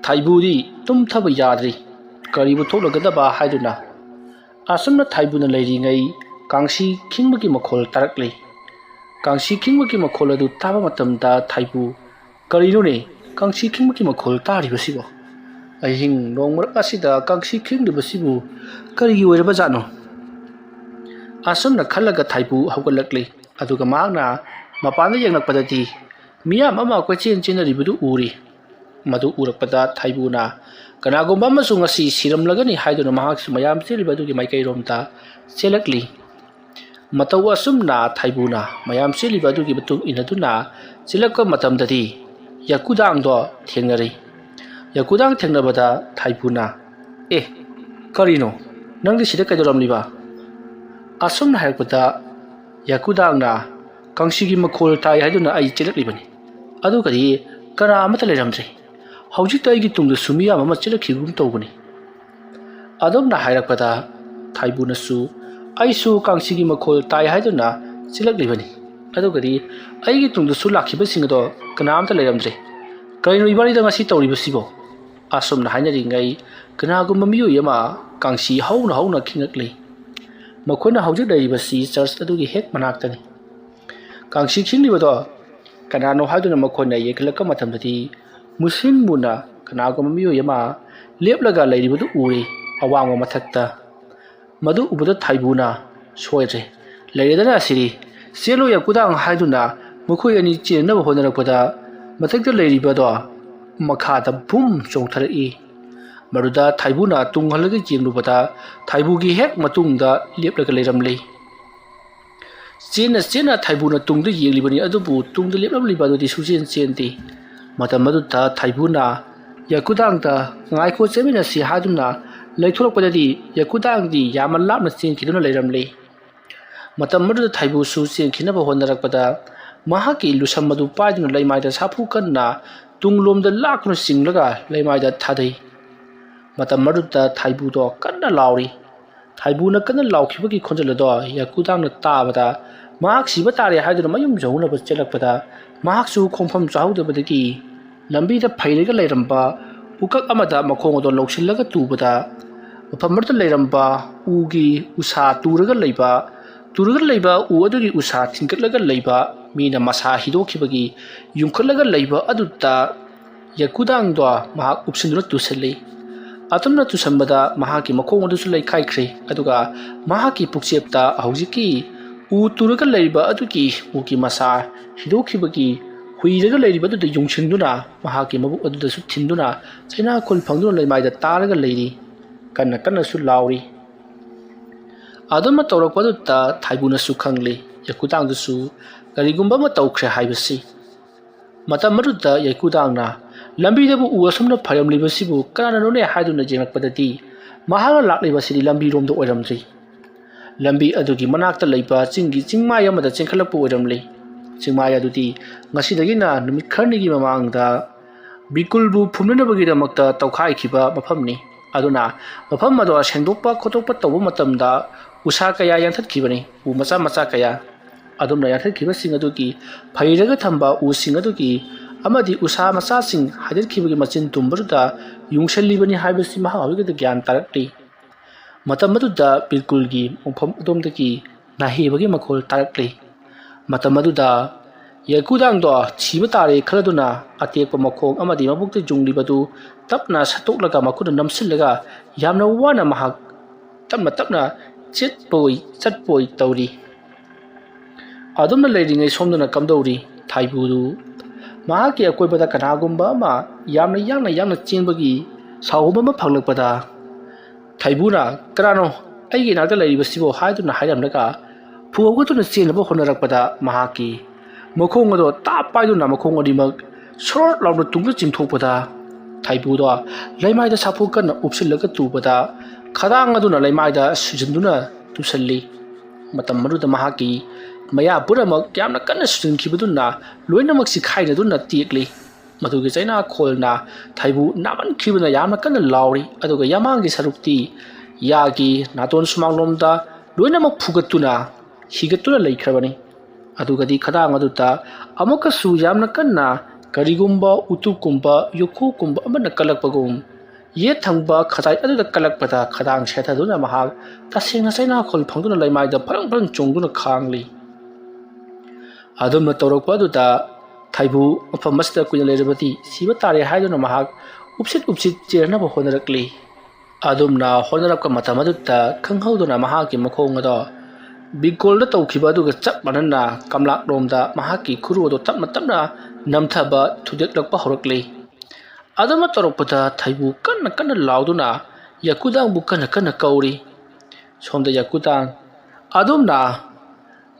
ꯊꯥꯏꯕꯨꯗꯤ ꯇꯨꯝꯊꯕ ꯌꯥꯗ꯭ꯔꯤ, ꯀꯔꯤꯕꯨ ꯊꯣꯛꯂꯒꯗꯕ ꯍꯥꯏꯗꯨꯅ꯫ ꯑꯁꯨꯝꯅ ꯊꯥꯏꯕꯨꯅ ꯂꯩꯔꯤꯉꯩ ꯀꯥꯡꯁꯤ ꯈꯤꯡꯕꯒꯤ ꯃꯈꯣꯜ ꯇꯥꯔꯛꯂꯤ꯫ ꯀꯥꯡꯁꯤ ꯈꯤꯡꯕꯒꯤ ꯃꯈꯣꯜ ꯑꯗꯨ ꯇꯥꯕ ꯃꯇꯝꯗ ꯊꯥꯏꯕꯨ, "ꯀꯔꯤꯅꯣꯅꯦ ꯀꯥꯡꯁꯤ ꯈꯤꯡꯕꯒꯤ ꯃꯈꯣꯜ ꯇꯥꯔꯤꯕꯁꯤꯕꯣ? ꯑꯍꯤꯡ ꯅꯣꯡꯃꯔꯛ ꯑꯁꯤꯗ ꯀꯥꯡꯁꯤ ꯈꯤꯡꯂꯤꯕꯁꯤꯕꯨ ꯀꯔꯤꯒꯤ ꯑꯣꯏꯔꯕꯖꯥꯠꯅꯣ?" ꯑꯁꯨꯝꯅ ꯈꯜꯂꯒ ꯊꯥꯏꯕꯨ ꯍꯧꯒꯠꯂꯛꯂꯤ꯫ ꯑꯗꯨꯒ ꯃꯍꯥꯛꯅ ꯃꯄꯥꯟꯗ ꯌꯦꯡꯂꯛꯄꯗꯗꯤ ꯃꯤꯌꯥꯝ ꯑꯃ ꯀꯣꯏꯆꯦꯟ ꯆꯦꯟꯅꯔꯤꯕꯗꯨ ꯎꯔꯤ꯫ ꯃꯗꯨ ꯎꯔꯛꯄꯗ ꯊꯥꯏꯕꯨꯅ ꯀꯅꯥꯒꯨꯝꯕ ꯑꯃꯁꯨ ꯉꯁꯤ ꯁꯤꯔꯝꯂꯒꯅꯤ ꯍꯥꯏꯗꯨꯅ ꯃꯍꯥꯛꯁꯨ ꯃꯌꯥꯝ ꯆꯦꯜꯂꯤꯕ ꯑꯗꯨꯒꯤ ꯃꯥꯏꯀꯩꯔꯣꯝꯗ ꯆꯦꯜꯂꯛꯂꯤ꯫ ꯃꯇꯧ ꯑꯁꯨꯝꯅ ꯊꯥꯏꯕꯨꯅ ꯃꯌꯥꯝ ꯆꯦꯜꯂꯤꯕ ꯑꯗꯨꯒꯤ ꯃꯇꯨꯡ ꯏꯟꯅꯗꯨꯅ ꯆꯦꯜꯂꯛꯄ ꯃꯇꯝꯗꯗꯤ ꯌꯥꯀꯨꯗꯥꯡꯗꯣ ꯊꯦꯡꯅꯔꯤ꯫ ꯌꯥꯀꯨꯗꯥꯡ ꯊꯦꯡꯅꯕꯗ ꯊꯥꯏꯕꯨꯅ, "ꯑꯦ, ꯀꯔꯤꯅꯣ? ꯅꯪꯗꯤ ꯁꯤꯗ ꯀꯩꯗꯧꯔꯝꯂꯤꯕ?" ꯑꯁꯨꯝꯅ ꯍꯥꯏꯔꯛꯄꯗ ꯌꯥꯀꯨꯗꯥꯡꯅ, "ꯀꯥꯡꯁꯤꯒꯤ ꯃꯈꯣꯜ ꯇꯥꯏ ꯍꯥꯏꯗꯨꯅ ꯑꯩ ꯆꯦꯜꯂꯛꯂꯤꯕꯅꯤ꯫ ꯑꯗꯨꯒꯗꯤ ꯀꯅꯥ ꯑꯃꯠꯇ ꯂꯩꯔꯝꯗ꯭ꯔꯦ꯫ ꯍꯧꯖꯤꯛꯇ ꯑꯩꯒꯤ ꯇꯨꯡꯗꯁꯨ ꯃꯤꯌꯥꯝ ꯑꯃ ꯆꯦꯜꯂꯛꯈꯤꯕꯒꯨꯝ ꯇꯧꯕꯅꯤ꯫" ꯑꯗꯨꯝꯅ ꯍꯥꯏꯔꯛꯄꯗ ꯊꯥꯏꯕꯨꯅꯁꯨ, "ꯑꯩꯁꯨ ꯀꯥꯡꯁꯤꯒꯤ ꯃꯈꯣꯜ ꯇꯥꯏ ꯍꯥꯏꯗꯨꯅ ꯆꯦꯜꯂꯛꯂꯤꯕꯅꯤ꯫ ꯑꯗꯨꯒꯗꯤ ꯑꯩꯒꯤ ꯇꯨꯡꯗꯁꯨ ꯂꯥꯛꯈꯤꯕꯁꯤꯡ ꯑꯗꯣ ꯀꯅꯥꯝꯇ ꯂꯩꯔꯝꯗ꯭ꯔꯦ꯫ ꯀꯔꯤꯅꯣ ꯏꯕꯥꯅꯤꯗ ꯉꯁꯤ ꯇꯧꯔꯤꯕꯁꯤꯕꯣ?" ꯑꯁꯨꯝꯅ ꯍꯥꯏꯅꯔꯤꯉꯩ ꯀꯅꯥꯒꯨꯝꯕ ꯃꯤꯑꯣꯏ ꯑꯃ ꯀꯥꯡꯁꯤ ꯍꯧꯅ ꯍꯧꯅ ꯈꯤꯡꯂꯛꯂꯤ꯫ ꯃꯈꯣꯏꯅ ꯍꯧꯖꯤꯛ ꯂꯩꯔꯤꯕꯁꯤ ꯆꯔꯆ ꯑꯗꯨꯒꯤ ꯍꯦꯛ ꯃꯅꯥꯛꯇꯅꯤ꯫ ꯀꯥꯡꯁꯤ ꯈꯤꯡꯂꯤꯕꯗꯣ ꯀꯅꯥꯅꯣ ꯍꯥꯏꯗꯨꯅ ꯃꯈꯣꯏꯅ ꯌꯦꯡꯈꯠꯂꯛꯄ ꯃꯇꯝꯗꯗꯤ ꯃꯨꯁꯂꯤꯝ ꯃꯨꯅ ꯀꯅꯥꯒꯨꯝꯕ ꯃꯤꯑꯣꯏ ꯑꯃ ꯂꯦꯞꯂꯒ ꯂꯩꯔꯤꯕꯗꯨ ꯎꯔꯦ, ꯑꯋꯥꯡꯕ ꯃꯊꯛꯇ꯫ ꯃꯗꯨ ꯎꯕꯗ ꯊꯥꯏꯕꯨꯅ, "ꯁꯣꯏꯗ꯭ꯔꯦ, ꯂꯩꯔꯦꯗꯅ ꯑꯁꯤꯗꯤ, ꯆꯦꯜꯂꯨ ꯌꯥꯀꯨꯗꯥꯡ" ꯍꯥꯏꯗꯨꯅ ꯃꯈꯣꯏ ꯑꯅꯤ ꯆꯦꯟꯅꯕ ꯍꯣꯠꯅꯔꯛꯄꯗ, ꯃꯊꯛꯇ ꯂꯩꯔꯤꯕꯗꯣ ꯃꯈꯥꯗ ꯕꯨꯝ ꯆꯣꯡꯊꯔꯛꯏ꯫ ꯃꯗꯨꯗ ꯊꯥꯏꯕꯨꯅ ꯇꯨꯡ ꯍꯜꯂꯒ ꯌꯦꯡꯂꯨꯕꯗ, ꯊꯥꯏꯕꯨꯒꯤ ꯍꯦꯛ ꯃꯇꯨꯡꯗ ꯂꯦꯞꯂꯒ ꯂꯩꯔꯝꯂꯤ꯫ ꯆꯦꯟꯅ ꯆꯦꯟꯅ ꯊꯥꯏꯕꯨꯅ ꯇꯨꯡꯗ ꯌꯦꯡꯂꯤꯕꯅꯤ, ꯑꯗꯨꯕꯨ ꯇꯨꯡꯗ ꯂꯦꯞꯂꯝꯂꯤꯕ ꯑꯗꯨꯗꯤ ꯁꯨꯡꯆꯦꯟ ꯆꯦꯟꯗꯦ꯫ ꯃꯇꯝ ꯑꯗꯨꯗ ꯊꯥꯏꯕꯨꯅ ꯌꯥꯀꯨꯗꯥꯡꯗ, "ꯉꯥꯏꯈꯣ, ꯆꯦꯟꯃꯤꯟꯅꯁꯤ" ꯍꯥꯏꯗꯨꯅ ꯂꯩꯊꯣꯔꯛꯄꯗꯗꯤ, ꯌꯥꯀꯨꯗꯥꯡꯗꯤ ꯌꯥꯝꯅ ꯂꯥꯞꯅ ꯆꯦꯟꯈꯤꯗꯨꯅ ꯂꯩꯔꯝꯂꯤ꯫ ꯃꯇꯝ ꯑꯗꯨꯗ ꯊꯥꯏꯕꯨꯁꯨ ꯆꯦꯟꯈꯤꯅꯕ ꯍꯣꯠꯅꯔꯛꯄꯗ, ꯃꯍꯥꯛꯀꯤ ꯂꯨꯁꯝ ꯑꯗꯨ ꯄꯥꯏꯗꯨꯅ ꯂꯩꯃꯥꯏꯗ ꯁꯥꯐꯨ ꯀꯟꯅ ꯇꯨꯡꯂꯣꯝꯗ ꯂꯥꯛꯇꯨꯅ ꯆꯤꯡꯂꯒ ꯂꯩꯃꯥꯏꯗ ꯊꯥꯗꯩ꯫ ꯃꯇꯝ ꯑꯗꯨꯗ ꯊꯥꯏꯕꯨꯗꯣ ꯀꯟꯅ ꯂꯥꯎꯔꯤ꯫ ꯊꯥꯏꯕꯨꯅ ꯀꯟꯅ ꯂꯥꯎꯈꯤꯕꯒꯤ ꯈꯣꯟꯖꯦꯜ ꯑꯗꯣ ꯌꯥꯀꯨꯗꯥꯡꯅ ꯇꯥꯕꯗ, ꯃꯍꯥꯛ ꯁꯤꯕ ꯇꯥꯔꯦ ꯍꯥꯏꯗꯨꯅ ꯃꯌꯨꯝ ꯌꯧꯅꯕ ꯆꯦꯜꯂꯛꯄꯗ, ꯃꯍꯥꯛꯁꯨ ꯈꯣꯡꯐꯝ ꯆꯥꯍꯧꯗꯕꯗꯒꯤ ꯂꯝꯕꯤꯗ ꯐꯩꯔꯒ ꯂꯩꯔꯝꯕ ꯎꯀꯛ ꯑꯃꯗ ꯃꯈꯣꯡ ꯑꯗꯣ ꯂꯧꯁꯤꯜꯂꯒ ꯇꯨꯕꯗ, ꯃꯐꯝ ꯑꯗꯨꯗ ꯂꯩꯔꯝꯕ ꯎꯒꯤ ꯎꯁꯥ ꯇꯨꯔꯒ ꯂꯩꯕ, ꯇꯨꯔꯒ ꯂꯩꯕ ꯎ ꯑꯗꯨꯒꯤ ꯎꯁꯥ ꯊꯤꯡꯒꯠꯂꯒ ꯂꯩꯕ ꯃꯤꯅ ꯃꯁꯥ ꯍꯤꯗꯣꯛꯈꯤꯕꯒꯤ ꯌꯨꯝꯈꯠꯂꯒ ꯂꯩꯕ ꯑꯗꯨꯗ ꯌꯥꯀꯨꯗꯥꯡꯗꯣ ꯃꯍꯥꯛ ꯎꯞꯁꯤꯟꯗꯨꯅ ꯇꯨꯁꯤꯜꯂꯤ꯫ ꯑꯗꯨꯝꯅ ꯇꯨꯁꯟꯕꯗ ꯃꯍꯥꯛꯀꯤ ꯃꯈꯣꯡ ꯑꯗꯨꯁꯨ ꯂꯩꯈꯥꯏꯈ꯭ꯔꯦ, ꯑꯗꯨꯒ ꯃꯍꯥꯛꯀꯤ ꯄꯨꯛꯆꯦꯞꯇ ꯍꯧꯖꯤꯛꯀꯤ ꯎ ꯇꯨꯔꯒ ꯂꯩꯔꯤꯕ ꯑꯗꯨꯒꯤ ꯎꯒꯤ ꯃꯁꯥ ꯍꯤꯗꯣꯛꯈꯤꯕꯒꯤ ꯍꯨꯏꯔꯒ ꯂꯩꯔꯤꯕ ꯑꯗꯨꯗ ꯌꯨꯡꯁꯤꯟꯗꯨꯅ, ꯃꯍꯥꯛꯀꯤ ꯃꯕꯨꯛ ꯑꯗꯨꯗꯁꯨ ꯊꯤꯟꯗꯨꯅ, ꯆꯩꯅꯥꯈꯣꯜ ꯐꯪꯗꯨꯅ ꯂꯩꯃꯥꯏꯗ ꯇꯥꯔꯒ ꯂꯩꯔꯤ꯫ ꯀꯟꯅ ꯀꯟꯅꯁꯨ ꯂꯥꯎꯔꯤ꯫ ꯑꯗꯨꯝꯅ ꯇꯧꯔꯛꯄꯗꯨꯗ ꯊꯥꯏꯕꯨꯅꯁꯨ ꯈꯪꯂꯤ, ꯌꯥꯀꯨꯗꯥꯡꯗꯨꯁꯨ ꯀꯔꯤꯒꯨꯝꯕ ꯑꯃ ꯇꯧꯈ꯭ꯔꯦ ꯍꯥꯏꯕꯁꯤ꯫ ꯃꯇꯝ ꯑꯗꯨꯗ ꯌꯥꯀꯨꯗꯥꯡꯅ ꯂꯝꯕꯤꯗꯕꯨ ꯎ ꯑꯁꯨꯝꯅ ꯐꯩꯔꯝꯂꯤꯕꯁꯤꯕꯨ ꯀꯅꯥꯅꯅꯣꯅꯦ ꯍꯥꯏꯗꯨꯅ ꯌꯦꯡꯂꯛꯄꯗꯗꯤ, ꯃꯍꯥꯛꯅ ꯂꯥꯛꯂꯤꯕꯁꯤꯗꯤ ꯂꯝꯕꯤꯔꯣꯝꯗ ꯑꯣꯏꯔꯝꯗ꯭ꯔꯤ꯫ ꯂꯝꯕꯤ ꯑꯗꯨꯒꯤ ꯃꯅꯥꯛꯇ ꯂꯩꯕ ꯆꯤꯡꯒꯤ ꯆꯤꯡꯃꯥꯏ ꯑꯃꯗ ꯆꯦꯟꯈꯠꯂꯛꯄ ꯑꯣꯏꯔꯝꯂꯤ꯫ ꯆꯤꯡꯃꯥꯏ ꯑꯗꯨꯗꯤ ꯉꯁꯤꯗꯒꯤꯅ ꯅꯨꯃꯤꯠ ꯈꯔꯅꯤꯒꯤ ꯃꯃꯥꯡꯗ ꯕꯤꯀꯨꯜꯕꯨ ꯐꯨꯝꯅꯅꯕꯒꯤꯗꯃꯛꯇ ꯇꯧꯈꯥꯏꯈꯤꯕ ꯃꯐꯝꯅꯤ꯫ ꯑꯗꯨꯅ ꯃꯐꯝ ꯑꯗꯣ ꯁꯦꯡꯗꯣꯛꯄ ꯈꯣꯠꯇꯣꯛꯄ ꯇꯧꯕ ꯃꯇꯝꯗ ꯎꯁꯥ ꯀꯌꯥ ꯌꯥꯟꯊꯠꯈꯤꯕꯅꯤ, ꯎ ꯃꯆꯥ ꯃꯆꯥ ꯀꯌꯥ꯫ ꯑꯗꯨꯝꯅ ꯌꯥꯟꯊꯠꯈꯤꯕꯁꯤꯡ ꯑꯗꯨꯒꯤ ꯐꯩꯔꯒ ꯊꯝꯕ ꯎꯁꯤꯡ ꯑꯗꯨꯒꯤ ꯑꯃꯗꯤ ꯎꯁꯥ ꯃꯆꯥꯁꯤꯡ ꯍꯥꯏꯗꯠꯈꯤꯕꯒꯤ ꯃꯆꯤꯟ ꯇꯨꯝꯕꯗꯨꯗ ꯌꯨꯡꯁꯜꯂꯤꯕꯅꯤ ꯍꯥꯏꯕꯁꯤ ꯃꯍꯥꯛ ꯍꯧꯖꯤꯛꯇ ꯒ꯭ꯌꯥꯟ ꯇꯥꯔꯛꯂꯤ꯫ ꯃꯇꯝ ꯑꯗꯨꯗ ꯕꯤꯜꯀꯨꯜꯒꯤ ꯃꯐꯝ ꯑꯗꯣꯝꯗꯒꯤ ꯅꯥꯍꯦꯕꯒꯤ ꯃꯈꯣꯜ ꯇꯥꯔꯛꯂꯤ꯫ ꯃꯇꯝ ꯑꯗꯨꯗ ꯌꯥꯏꯀꯨꯗꯥꯡꯗꯣ ꯁꯤꯕ ꯇꯥꯔꯦ ꯈꯜꯂꯗꯨꯅ ꯑꯇꯦꯛꯄ ꯃꯈꯣꯡ ꯑꯃꯗꯤ ꯃꯕꯨꯛꯇ ꯌꯨꯡꯂꯤꯕꯗꯨ ꯇꯞꯅ ꯁꯠꯇꯣꯛꯂꯒ ꯃꯈꯨꯠꯅ ꯅꯝꯁꯤꯜꯂꯒ ꯌꯥꯝꯅ ꯋꯥꯅ ꯃꯍꯥꯛ ꯇꯞꯅ ꯇꯞꯅ ꯆꯠꯄ ꯑꯣꯏ ꯆꯠꯄ ꯑꯣꯏ ꯇꯧꯔꯤ꯫ ꯑꯗꯨꯝꯅ ꯂꯩꯔꯤꯉꯩ ꯁꯣꯝꯗꯅ ꯀꯝꯗꯧꯔꯤ? ꯊꯥꯏꯕꯨꯗꯨ ꯃꯍꯥꯛꯀꯤ ꯑꯀꯣꯏꯕꯗ ꯀꯅꯥꯒꯨꯝꯕ ꯑꯃ ꯌꯥꯝꯅ ꯌꯥꯡꯅ ꯌꯥꯡꯅ ꯆꯦꯟꯕꯒꯤ ꯁꯥꯎꯍꯨꯝ ꯑꯃ ꯐꯪꯂꯛꯄꯗ, ꯊꯥꯏꯕꯨꯅ "ꯀꯅꯥꯅꯣ ꯑꯩꯒꯤ ꯏꯅꯥꯛꯇ ꯂꯩꯔꯤꯕꯁꯤꯕꯣ?" ꯍꯥꯏꯗꯨꯅ ꯍꯥꯏꯔꯝꯂꯒ ꯐꯨ ꯍꯧꯒꯠꯇꯨꯅ ꯆꯦꯟꯅꯕ ꯍꯣꯠꯅꯔꯛꯄꯗ, ꯃꯍꯥꯛꯀꯤ ꯃꯈꯣꯡ ꯑꯗꯣ ꯇꯥꯞ ꯄꯥꯏꯗꯨꯅ ꯃꯈꯣꯡ ꯑꯅꯤꯃꯛ ꯁꯣꯔꯣꯠ ꯂꯥꯎꯅ ꯇꯨꯡꯗ ꯆꯤꯡꯊꯣꯛꯄꯗ, ꯊꯥꯏꯕꯨꯗꯣ ꯂꯩꯃꯥꯏꯗ ꯁꯥꯐꯨ ꯀꯟꯅ ꯎꯞꯁꯤꯜꯂꯒ ꯇꯨꯕꯗ, ꯈꯗꯥꯡ ꯑꯗꯨꯅ ꯂꯩꯃꯥꯏꯗ ꯁꯨꯖꯟꯗꯨꯅ ꯇꯨꯁꯜꯂꯤ꯫ ꯃꯇꯝ ꯑꯗꯨꯗ ꯃꯍꯥꯛꯀꯤ ꯃꯌꯥ ꯄꯨꯝꯅꯃꯛ ꯌꯥꯝꯅ ꯀꯟꯅ ꯁꯨꯖꯟꯈꯤꯕꯗꯨꯅ ꯂꯣꯏꯅꯃꯛ ꯆꯤꯈꯥꯏꯅꯗꯨꯅ ꯇꯦꯛꯂꯤ꯫ ꯃꯗꯨꯒꯤ ꯆꯩꯅꯥꯈꯣꯜꯅ ꯊꯥꯏꯕꯨ ꯅꯥꯃꯟꯈꯤꯕꯅ ꯌꯥꯝꯅ ꯀꯟꯅ ꯂꯥꯎꯔꯤ, ꯑꯗꯨꯒ ꯌꯥꯃꯥꯡꯒꯤ ꯁꯔꯨꯛꯇꯤ ꯌꯥꯒꯤ ꯅꯥꯇꯣꯟ ꯁꯨꯃꯥꯡꯂꯣꯝꯗ ꯂꯣꯏꯅꯃꯛ ꯐꯨꯒꯠꯇꯨꯅ ꯍꯤꯒꯠꯇꯨꯅ ꯂꯩꯈ꯭ꯔꯕꯅꯤ꯫ ꯑꯗꯨꯒꯗꯤ ꯈꯗꯥꯡ ꯑꯗꯨꯗ ꯑꯃꯨꯛꯀꯁꯨ ꯌꯥꯝꯅ ꯀꯟꯅ ꯀꯔꯤꯒꯨꯝꯕ ꯎꯇꯨꯞꯀꯨꯝꯕ ꯌꯨꯈꯨꯒꯨꯝꯕ ꯑꯃꯅ ꯀꯜꯂꯛꯄꯒꯨꯝ, ꯌꯦꯠ ꯊꯪꯕ ꯈꯖꯥꯏ ꯑꯗꯨꯗ ꯀꯜꯂꯛꯄꯗ ꯈꯗꯥꯡ ꯁꯦꯠꯊꯗꯨꯅ ꯃꯍꯥꯛ ꯇꯁꯦꯡꯅ ꯆꯩꯅꯥꯈꯣꯜ ꯐꯪꯗꯨꯅ ꯂꯩꯃꯥꯏꯗ ꯐꯔꯪ ꯐꯔꯪ ꯆꯣꯡꯗꯨꯅ ꯈꯥꯡꯂꯤ꯫ ꯑꯗꯨꯝꯅ ꯇꯧꯔꯛꯄ ꯑꯗꯨꯗ ꯊꯥꯏꯕꯨ ꯃꯐꯝ ꯑꯁꯤꯗ ꯀꯨꯏꯅ ꯂꯩꯔꯕꯗꯤ ꯁꯤꯕ ꯇꯥꯔꯦ ꯍꯥꯏꯗꯨꯅ ꯃꯍꯥꯛ ꯎꯞꯁꯤꯠ ꯎꯞꯁꯤꯠ ꯆꯦꯟꯅꯕ ꯍꯣꯠꯅꯔꯛꯂꯤ꯫ ꯑꯗꯨꯝꯅ ꯍꯣꯠꯅꯔꯛꯄ ꯃꯇꯝ ꯑꯗꯨꯗ ꯈꯪꯍꯧꯗꯅ ꯃꯍꯥꯛꯀꯤ ꯃꯈꯣꯡ ꯑꯗꯣ ꯕꯤꯀꯣꯜꯗ ꯇꯧꯈꯤꯕ ꯑꯗꯨꯒ ꯆꯞ ꯃꯥꯟꯅꯅ ꯀꯝꯂꯥꯛꯂꯣꯝꯗ ꯃꯍꯥꯛꯀꯤ ꯈꯨꯔꯨ ꯑꯗꯨ ꯇꯞꯅ ꯇꯞꯅ ꯅꯝꯊꯕ ꯊꯨꯗꯦꯛꯂꯛꯄ ꯍꯧꯔꯛꯂꯤ꯫ ꯑꯗꯨꯃ ꯇꯧꯔꯛꯄꯗ ꯊꯥꯏꯕꯨ ꯀꯟꯅ ꯀꯟꯅ ꯂꯥꯎꯗꯨꯅ ꯌꯥꯀꯨꯗꯥꯡꯕꯨ ꯀꯟꯅ ꯀꯟꯅ ꯀꯧꯔꯤ꯫ ꯁꯣꯝꯗ ꯌꯥꯀꯨꯗꯥꯡ ꯑꯗꯨꯝꯅ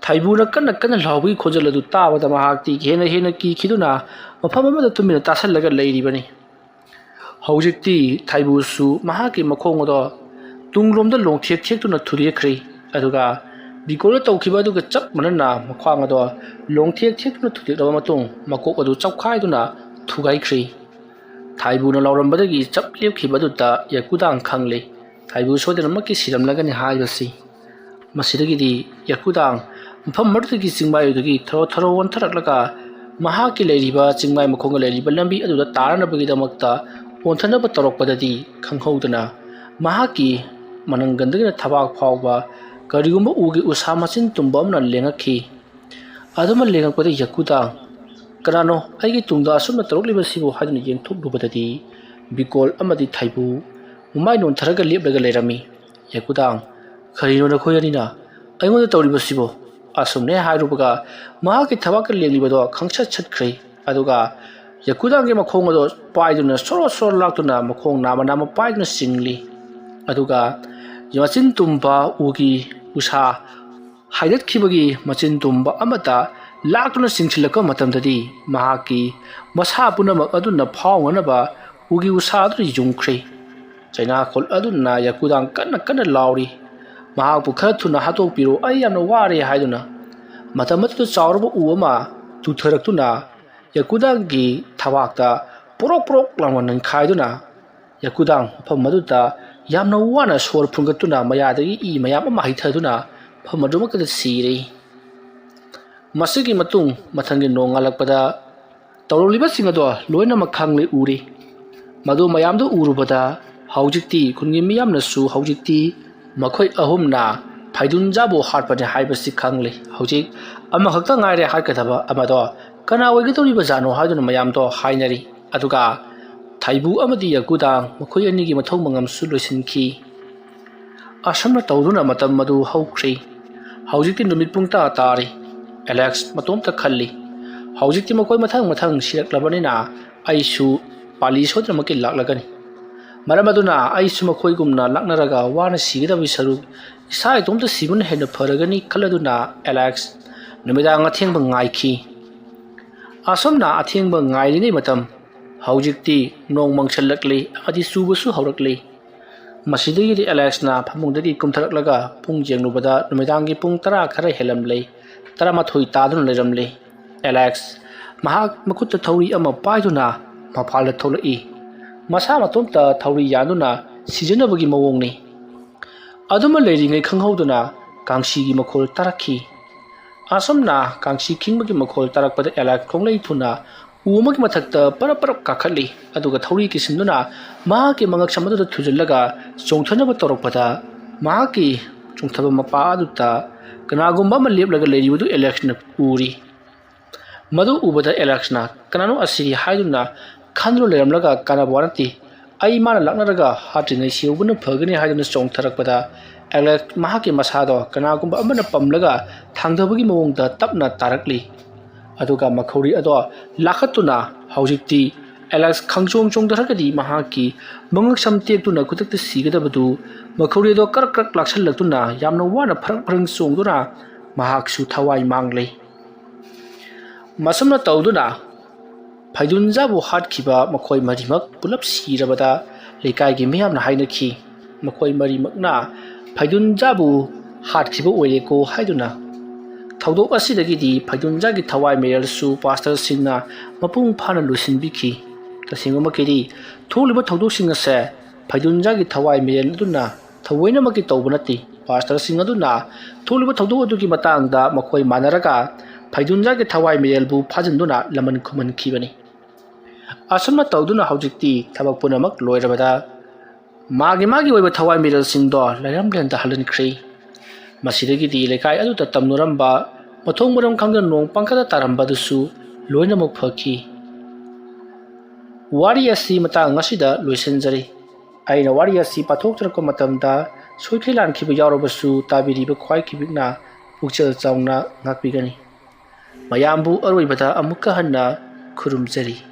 ꯊꯥꯏꯕꯨꯅ ꯀꯟꯅ ꯀꯟꯅ ꯂꯥꯎꯕꯒꯤ ꯈꯣꯟꯖꯦꯜ ꯑꯗꯨ ꯇꯥꯕꯗ ꯃꯍꯥꯛꯇꯤ ꯍꯦꯟꯅ ꯍꯦꯟꯅ ꯀꯤꯈꯤꯗꯨꯅ ꯃꯐꯝ ꯑꯃꯗ ꯇꯨꯃꯤꯟꯅ ꯇꯥꯁꯜꯂꯒ ꯂꯩꯔꯤꯕꯅꯤ꯫ ꯍꯧꯖꯤꯛꯇꯤ ꯊꯥꯏꯕꯨꯁꯨ ꯃꯍꯥꯛꯀꯤ ꯃꯈꯣꯡ ꯑꯗꯣ ꯇꯨꯡꯂꯣꯝꯗ ꯂꯣꯡꯊꯦꯛ ꯊꯦꯛꯇꯨꯅ ꯊꯨꯗꯦꯛꯈ꯭ꯔꯤ꯫ ꯑꯗꯨꯒ ꯕꯤꯀꯣꯜꯗ ꯇꯧꯈꯤꯕ ꯑꯗꯨꯒ ꯆꯞ ꯃꯥꯟꯅꯅ ꯃꯈ꯭ꯋꯥꯡ ꯑꯗꯣ ꯂꯣꯡꯊꯦꯛ ꯊꯦꯛꯇꯨꯅ ꯊꯨꯗꯦꯛꯂꯕ ꯃꯇꯨꯡ ꯃꯀꯣꯛ ꯑꯗꯨ ꯆꯞꯈꯥꯏꯗꯨꯅ ꯊꯨꯒꯥꯏꯈ꯭ꯔꯤ꯫ ꯊꯥꯏꯕꯨꯅ ꯂꯥꯎꯔꯝꯕꯗꯒꯤ ꯆꯞ ꯂꯦꯞꯈꯤꯕ ꯑꯗꯨꯗ ꯌꯥꯀꯨꯗꯥꯡ ꯈꯪꯂꯦ꯫ ꯊꯥꯏꯕꯨ ꯁꯣꯏꯗꯅꯃꯛꯀꯤ ꯁꯤꯔꯝꯂꯒꯅꯤ ꯍꯥꯏꯕꯁꯤ꯫ ꯃꯁꯤꯗꯒꯤꯗꯤ ꯌꯥꯀꯨꯗꯥꯡ ꯃꯐꯝ ꯑꯗꯨꯗꯒꯤ ꯆꯤꯡꯃꯥꯏ ꯑꯗꯨꯗꯒꯤ ꯊꯔꯣ ꯊꯔꯣ ꯑꯣꯟꯊꯔꯛꯂꯒ ꯃꯍꯥꯛꯀꯤ ꯂꯩꯔꯤꯕ ꯆꯤꯡꯃꯥꯏ ꯃꯈꯣꯡꯗ ꯂꯩꯔꯤꯕ ꯂꯝꯕꯤ ꯑꯗꯨꯗ ꯇꯥꯔꯅꯕꯒꯤꯗꯃꯛꯇ ꯑꯣꯟꯊꯅꯕ ꯇꯧꯔꯛꯄꯗꯗꯤ ꯈꯪꯍꯧꯗꯅ ꯃꯍꯥꯛꯀꯤ ꯃꯅꯪꯒꯟꯗꯒꯤꯅ ꯊꯕꯥꯛ ꯐꯥꯎꯕ ꯀꯔꯤꯒꯨꯝꯕ ꯎꯒꯤ ꯎꯁꯥ ꯃꯆꯤꯟ ꯇꯨꯝꯕ ꯑꯃꯅ ꯂꯦꯡꯉꯛꯈꯤ꯫ ꯑꯗꯨꯃ ꯂꯦꯡꯉꯛꯄꯗ ꯌꯥꯀꯨꯗꯥꯡ, "ꯀꯅꯥꯅꯣ ꯑꯩꯒꯤ ꯇꯨꯡꯗ ꯑꯁꯨꯝꯅ ꯇꯧꯔꯛꯂꯤꯕꯁꯤꯕꯨ?" ꯍꯥꯏꯗꯨꯅ ꯌꯦꯡꯊꯣꯛꯂꯨꯕꯗꯗꯤ ꯕꯤꯀꯣꯜ ꯑꯃꯗꯤ ꯊꯥꯏꯕꯨ ꯃꯃꯥꯏ ꯅꯣꯟꯊꯔꯒ ꯂꯦꯞꯂꯒ ꯂꯩꯔꯝꯃꯤ꯫ ꯌꯥꯀꯨꯗꯥꯡ, "ꯀꯔꯤꯅꯣ ꯅꯈꯣꯏ ꯑꯅꯤꯅ ꯑꯩꯉꯣꯟꯗ ꯇꯧꯔꯤꯕꯁꯤꯕꯣ?" ꯑꯁꯨꯝꯅ ꯍꯥꯏꯔꯨꯕꯒ ꯃꯍꯥꯛꯀꯤ ꯊꯕꯥꯛꯀ ꯂꯦꯡꯂꯤꯕꯗꯣ ꯈꯪꯁꯠ ꯁꯠꯈ꯭ꯔꯦ꯫ ꯑꯗꯨꯒ ꯌꯥꯀꯨꯗꯥꯡꯒꯤ ꯃꯈꯣꯡ ꯑꯗꯣ ꯄꯥꯏꯗꯨꯅ ꯁꯣꯔꯣ ꯁꯣꯔꯣ ꯂꯥꯛꯇꯨꯅ ꯃꯈꯣꯡ ꯅꯥꯝꯃ ꯅꯥꯝꯃ ꯄꯥꯏꯗꯨꯅ ꯆꯤꯡꯂꯤ꯫ ꯑꯗꯨꯒ ꯃꯆꯤꯟ ꯇꯨꯝꯕ ꯎꯒꯤ ꯎꯁꯥ ꯍꯥꯏꯗꯠꯈꯤꯕꯒꯤ ꯃꯆꯤꯟ ꯇꯨꯝꯕ ꯑꯃꯠꯇ ꯂꯥꯛꯇꯨꯅ ꯆꯤꯡꯁꯤꯜꯂꯛꯄ ꯃꯇꯝꯗꯗꯤ ꯃꯍꯥꯛꯀꯤ ꯃꯁꯥ ꯄꯨꯝꯅꯃꯛ ꯑꯗꯨꯅ ꯐꯥꯎꯅꯅꯕ ꯎꯒꯤ ꯎꯁꯥ ꯑꯗꯨꯅ ꯌꯨꯡꯈ꯭ꯔꯦ꯫ ꯆꯩꯅꯥꯈꯣꯜ ꯑꯗꯨꯅ ꯌꯥꯀꯨꯗꯥꯡ ꯀꯟꯅ ꯀꯟꯅ ꯂꯥꯎꯔꯤ, "ꯃꯍꯥꯛꯄꯨ ꯈꯔ ꯊꯨꯅ ꯍꯥꯠꯇꯣꯛꯄꯤꯔꯣ, ꯑꯩ ꯌꯥꯝꯅ ꯋꯥꯔꯦ" ꯍꯥꯏꯗꯨꯅ꯫ ꯃꯇꯝ ꯑꯗꯨꯗ ꯆꯥꯎꯔꯕ ꯎ ꯑꯃ ꯇꯨꯊꯔꯛꯇꯨꯅ ꯌꯥꯀꯨꯗꯥꯡꯒꯤ ꯊꯕꯥꯛꯇ ꯄꯣꯔꯣꯛ ꯄꯣꯔꯣꯛ ꯂꯥꯎꯅ ꯅꯩꯈꯥꯏꯗꯨꯅ ꯌꯥꯀꯨꯗꯥꯡ ꯃꯐꯝ ꯑꯗꯨꯗ ꯌꯥꯝꯅ ꯋꯥꯅ ꯁꯣꯔ ꯐꯨꯟꯒꯠꯇꯨꯅ ꯃꯌꯥꯗꯒꯤ ꯏ ꯃꯌꯥꯝ ꯑꯃ ꯍꯩꯊꯗꯨꯅ ꯃꯐꯝ ꯑꯗꯨꯃꯛꯇꯗ ꯁꯤꯔꯦ꯫ ꯃꯁꯤꯒꯤ ꯃꯇꯨꯡ ꯃꯊꯪꯒꯤ ꯅꯣꯡ ꯉꯥꯜꯂꯛꯄꯗ ꯇꯧꯔꯝꯂꯤꯕꯁꯤꯡ ꯑꯗꯣ ꯂꯣꯏꯅꯃꯛ ꯈꯪꯂꯦ, ꯎꯔꯦ꯫ ꯃꯗꯨ ꯃꯌꯥꯝꯗꯨ ꯎꯔꯨꯕꯗ ꯍꯧꯖꯤꯛꯇꯤ ꯈꯨꯟꯒꯤ ꯃꯤꯌꯥꯝꯅꯁꯨ ꯍꯧꯖꯤꯛꯇꯤ ꯃꯈꯣꯏ ꯑꯍꯨꯝꯅ ꯐꯩꯗꯨꯟꯖꯥꯕꯨ ꯍꯥꯠꯄꯅꯤ ꯍꯥꯏꯕꯁꯤ ꯈꯪꯂꯦ꯫ ꯍꯧꯖꯤꯛ ꯑꯃꯈꯛꯇ ꯉꯥꯏꯔꯦ ꯍꯥꯠꯀꯗꯕ ꯑꯃꯗꯣ꯫ ꯀꯅꯥ ꯑꯣꯏꯒꯗꯧꯔꯤꯕꯖꯥꯠꯅꯣ ꯍꯥꯏꯗꯨꯅ ꯃꯌꯥꯝꯗꯣ ꯍꯥꯏꯅꯔꯤ꯫ ꯑꯗꯨꯒ ꯊꯥꯏꯕꯨ ꯑꯃꯗꯤ ꯌꯥꯀꯨꯗꯥꯡ ꯃꯈꯣꯏ ꯑꯅꯤꯒꯤ ꯃꯊꯧ ꯃꯉꯝꯁꯨ ꯂꯣꯏꯁꯤꯟꯈꯤ꯫ ꯑꯁꯨꯝꯅ ꯇꯧꯗꯨꯅ ꯃꯇꯝ ꯑꯗꯨ ꯍꯧꯈ꯭ꯔꯦ꯫ ꯍꯧꯖꯤꯛꯇꯤ ꯅꯨꯃꯤꯠ ꯄꯨꯡ ꯇꯔꯥ ꯇꯥꯔꯦ꯫ ꯑꯦꯂꯦꯛꯁ ꯃꯇꯣꯝꯇ ꯈꯜꯂꯤ, "ꯍꯧꯖꯤꯛꯇꯤ ꯃꯈꯣꯏ ꯃꯊꯪ ꯃꯊꯪ ꯁꯤꯔꯛꯂꯕꯅꯤꯅ ꯑꯩꯁꯨ ꯄꯥꯂꯤ ꯁꯣꯏꯗꯅꯃꯛꯀꯤ ꯂꯥꯛꯂꯒꯅꯤ꯫ ꯃꯔꯝ ꯑꯗꯨꯅ ꯑꯩꯁꯨ ꯃꯈꯣꯏꯒꯨꯝꯅ ꯂꯥꯛꯅꯔꯒ ꯋꯥꯅ ꯁꯤꯒꯗꯕꯒꯤ ꯁꯔꯨꯛ ꯏꯁꯥ ꯏꯇꯣꯝꯇ ꯁꯤꯕꯅ ꯍꯦꯟꯅ ꯐꯔꯒꯅꯤ" ꯈꯜꯂꯗꯨꯅ ꯑꯦꯂꯦꯛꯁ ꯅꯨꯃꯤꯗꯥꯡ ꯑꯊꯦꯡꯕ ꯉꯥꯏꯈꯤ꯫ ꯑꯁꯨꯝꯅ ꯑꯊꯦꯡꯕ ꯉꯥꯏꯔꯤꯉꯩ ꯃꯇꯝ ꯍꯧꯖꯤꯛꯇꯤ ꯅꯣꯡ ꯃꯪꯁꯤꯜꯂꯛꯂꯤ ꯑꯃꯗꯤ ꯆꯨꯕꯁꯨ ꯍꯧꯔꯛꯂꯤ꯫ ꯃꯁꯤꯗꯒꯤꯗꯤ ꯑꯦꯂꯦꯛꯁꯅ ꯐꯃꯨꯡꯗꯒꯤ ꯀꯨꯝꯊꯔꯛꯂꯒ ꯄꯨꯡ ꯌꯦꯡꯂꯨꯕꯗ ꯅꯨꯃꯤꯗꯥꯡꯒꯤ ꯄꯨꯡ ꯇꯔꯥ ꯈꯔ ꯍꯦꯜꯂꯝꯂꯦ, ꯇꯔꯥꯃꯥꯊꯣꯏ ꯇꯥꯗꯨꯅ ꯂꯩꯔꯝꯂꯦ꯫ ꯑꯦꯂꯦꯛꯁ ꯃꯍꯥꯛ ꯃꯈꯨꯠꯇ ꯊꯧꯔꯤ ꯑꯃ ꯄꯥꯏꯗꯨꯅ ꯃꯄꯥꯜꯗ ꯊꯣꯛꯂꯛꯏ꯫ ꯃꯁꯥ ꯃꯇꯣꯝꯇ ꯊꯧꯔꯤ ꯌꯥꯟꯗꯨꯅ ꯁꯤꯖꯤꯟꯅꯕꯒꯤ ꯃꯑꯣꯡꯅꯤ꯫ ꯑꯗꯨꯃ ꯂꯩꯔꯤꯉꯩ ꯈꯪꯍꯧꯗꯅ ꯀꯥꯡꯁꯤꯒꯤ ꯃꯈꯣꯜ ꯇꯥꯔꯛꯈꯤ꯫ ꯑꯁꯨꯝꯅ ꯀꯥꯡꯁꯤ ꯈꯤꯡꯕꯒꯤ ꯃꯈꯣꯜ ꯇꯥꯔꯛꯄꯗ ꯑꯦꯂꯦꯛꯁ ꯈꯣꯡꯂꯩ ꯊꯨꯅ ꯎ ꯑꯃꯒꯤ ꯃꯊꯛꯇ ꯄꯔꯞ ꯄꯔꯞ ꯀꯥꯈꯠꯂꯤ꯫ ꯑꯗꯨꯒ ꯊꯧꯔꯤ ꯀꯤꯁꯤꯟꯗꯨꯅ ꯃꯍꯥꯛꯀꯤ ꯃꯉꯛꯁꯝ ꯑꯗꯨꯗ ꯊꯨꯖꯤꯜꯂꯒ ꯆꯣꯡꯊꯅꯕ ꯇꯧꯔꯛꯄꯗ ꯃꯍꯥꯛꯀꯤ ꯆꯣꯡꯊꯕ ꯃꯄꯥ ꯑꯗꯨꯗ ꯀꯅꯥꯒꯨꯝꯕ ꯑꯃ ꯂꯦꯞꯂꯒ ꯂꯩꯔꯤꯕꯗꯨ ꯑꯦꯂꯦꯛꯁꯅ ꯎꯔꯤ꯫ ꯃꯗꯨ ꯎꯕꯗ ꯑꯦꯂꯦꯛꯁꯅ "ꯀꯅꯥꯅꯣ ꯑꯁꯤꯗꯤ?" ꯍꯥꯏꯗꯨꯅ ꯈꯟꯗꯨꯅ ꯂꯩꯔꯝꯂꯒ ꯀꯥꯟꯅꯕ ꯅꯠꯇꯦ꯫ "ꯑꯩ ꯃꯥꯅ ꯂꯥꯛꯅꯔꯒ ꯍꯥꯠꯇ꯭ꯔꯤꯉꯩ ꯁꯤꯍꯧꯕꯅ ꯐꯒꯅꯤ" ꯍꯥꯏꯗꯨꯅ ꯆꯣꯡꯊꯔꯛꯄꯗ ꯑꯦꯂꯦꯛꯁ ꯃꯍꯥꯛꯀꯤ ꯃꯁꯥꯗꯣ ꯀꯅꯥꯒꯨꯝꯕ ꯑꯃꯅ ꯄꯝꯂꯒ ꯊꯥꯡꯊꯕꯒꯤ ꯃꯑꯣꯡꯗ ꯇꯞꯅ ꯇꯥꯔꯛꯂꯤ꯫ ꯑꯗꯨꯒ ꯃꯈꯧꯔꯤ ꯑꯗꯣ ꯂꯥꯈꯠꯇꯨꯅ ꯍꯧꯖꯤꯛꯇꯤ ꯑꯦꯂꯦꯛꯁ ꯈꯪꯆꯣꯡ ꯆꯣꯡꯊꯔꯒꯗꯤ ꯃꯍꯥꯛꯀꯤ ꯃꯉꯛꯁꯝ ꯇꯦꯛꯇꯨꯅ ꯈꯨꯗꯛꯇ ꯁꯤꯒꯗꯕꯗꯨ ꯃꯈꯧꯔꯤ ꯑꯗꯣ ꯀꯔꯛ ꯀꯔꯛ ꯂꯥꯛꯁꯜꯂꯛꯇꯨꯅ ꯌꯥꯝꯅ ꯋꯥꯅ ꯐꯔꯪ ꯐꯔꯪ ꯆꯣꯡꯗꯨꯅ ꯃꯍꯥꯛꯁꯨ ꯊꯋꯥꯏ ꯃꯥꯡꯂꯦ꯫ ꯃꯁꯨꯝꯅ ꯇꯧꯗꯨꯅ ꯐꯩꯗꯨꯟꯖꯥꯕꯨ ꯍꯥꯠꯈꯤꯕ ꯃꯈꯣꯏ ꯃꯔꯤꯃꯛ ꯄꯨꯂꯞ ꯁꯤꯔꯕꯗ ꯂꯩꯀꯥꯏꯒꯤ ꯃꯤꯌꯥꯝꯅ ꯍꯥꯏꯅꯈꯤ, "ꯃꯈꯣꯏ ꯃꯔꯤꯃꯛꯅ ꯐꯩꯗꯨꯟꯖꯥꯕꯨ ꯍꯥꯠꯈꯤꯕ ꯑꯣꯏꯔꯦꯀꯣ" ꯍꯥꯏꯗꯨꯅ꯫ ꯊꯧꯗꯣꯛ ꯑꯁꯤꯗꯒꯤꯗꯤ ꯐꯩꯗꯨꯟꯖꯥꯒꯤ ꯊꯋꯥꯏ ꯃꯤꯔꯦꯜꯁꯨ ꯄꯥꯁꯇꯔꯁꯤꯡꯅ ꯃꯄꯨꯡ ꯐꯥꯅ ꯂꯣꯏꯁꯤꯟꯕꯤꯈꯤ꯫ ꯇꯁꯦꯡꯕꯃꯛꯀꯤꯗꯤ ꯊꯣꯛꯂꯤꯕ ꯊꯧꯗꯣꯛꯁꯤꯡ ꯑꯁꯦ ꯐꯩꯗꯨꯟꯖꯥꯒꯤ ꯊꯋꯥꯏ ꯃꯤꯔꯦꯜ ꯑꯗꯨꯅ ꯊꯑꯣꯏꯅꯃꯛꯀꯤ ꯇꯧꯕ ꯅꯠꯇꯦ꯫ ꯄꯥꯁꯇꯔꯁꯤꯡ ꯑꯗꯨꯅ ꯊꯣꯛꯂꯤꯕ ꯊꯧꯗꯣꯛ ꯑꯗꯨꯒꯤ ꯃꯇꯥꯡꯗ ꯃꯈꯣꯏ ꯃꯥꯟꯅꯔꯒ ꯐꯩꯗꯨꯟꯖꯥꯒꯤ ꯊꯋꯥꯏ ꯃꯤꯔꯦꯜꯕꯨ ꯐꯥꯖꯤꯟꯗꯨꯅ ꯂꯃꯟ ꯈꯨꯝꯍꯟꯈꯤꯕꯅꯤ꯫ ꯑꯁꯨꯝꯅ ꯇꯧꯗꯨꯅ ꯍꯧꯖꯤꯛꯇꯤ ꯊꯕꯛ ꯄꯨꯝꯅꯃꯛ ꯂꯣꯏꯔꯕꯗ ꯃꯥꯒꯤ ꯃꯥꯒꯤ ꯑꯣꯏꯕ ꯊꯋꯥꯏ ꯃꯤꯔꯦꯜꯁꯤꯡꯗꯣ ꯂꯩꯔꯝꯂꯦꯟꯗ ꯍꯜꯍꯟꯈ꯭ꯔꯦ꯫ ꯃꯁꯤꯗꯒꯤꯗꯤ ꯂꯩꯀꯥꯏ ꯑꯗꯨꯗ ꯇꯝꯅꯔꯝꯕ ꯃꯊꯣꯡ ꯃꯔꯝ ꯈꯪꯗꯅ ꯅꯣꯡ ꯄꯪꯈꯠꯇ ꯇꯥꯔꯝꯕ ꯑꯗꯨꯁꯨ ꯂꯣꯏꯅꯃꯛ ꯐꯈꯤ꯫ ꯋꯥꯔꯤ ꯑꯁꯤ ꯃꯇꯥꯡ ꯑꯁꯤꯗ ꯂꯣꯏꯁꯤꯟꯖꯔꯤ꯫ ꯑꯩꯅ ꯋꯥꯔꯤ ꯑꯁꯤ ꯄꯥꯊꯣꯛꯆꯔꯛꯄ ꯃꯇꯝꯗ ꯁꯣꯏꯈꯤ ꯂꯥꯟꯈꯤꯕ ꯌꯥꯎꯔꯕꯁꯨ ꯇꯥꯕꯤꯔꯤꯕ ꯈ꯭ꯋꯥꯏ ꯈꯤꯕꯤꯛꯅ ꯄꯨꯛꯆꯦꯜ ꯆꯥꯎꯅ ꯉꯥꯛꯄꯤꯒꯅꯤ꯫ ꯃꯌꯥꯝꯕꯨ ꯑꯔꯣꯏꯕꯗ ꯑꯃꯨꯛꯀ ꯍꯟꯅ ꯈꯨꯔꯨꯝꯖꯔꯤ꯫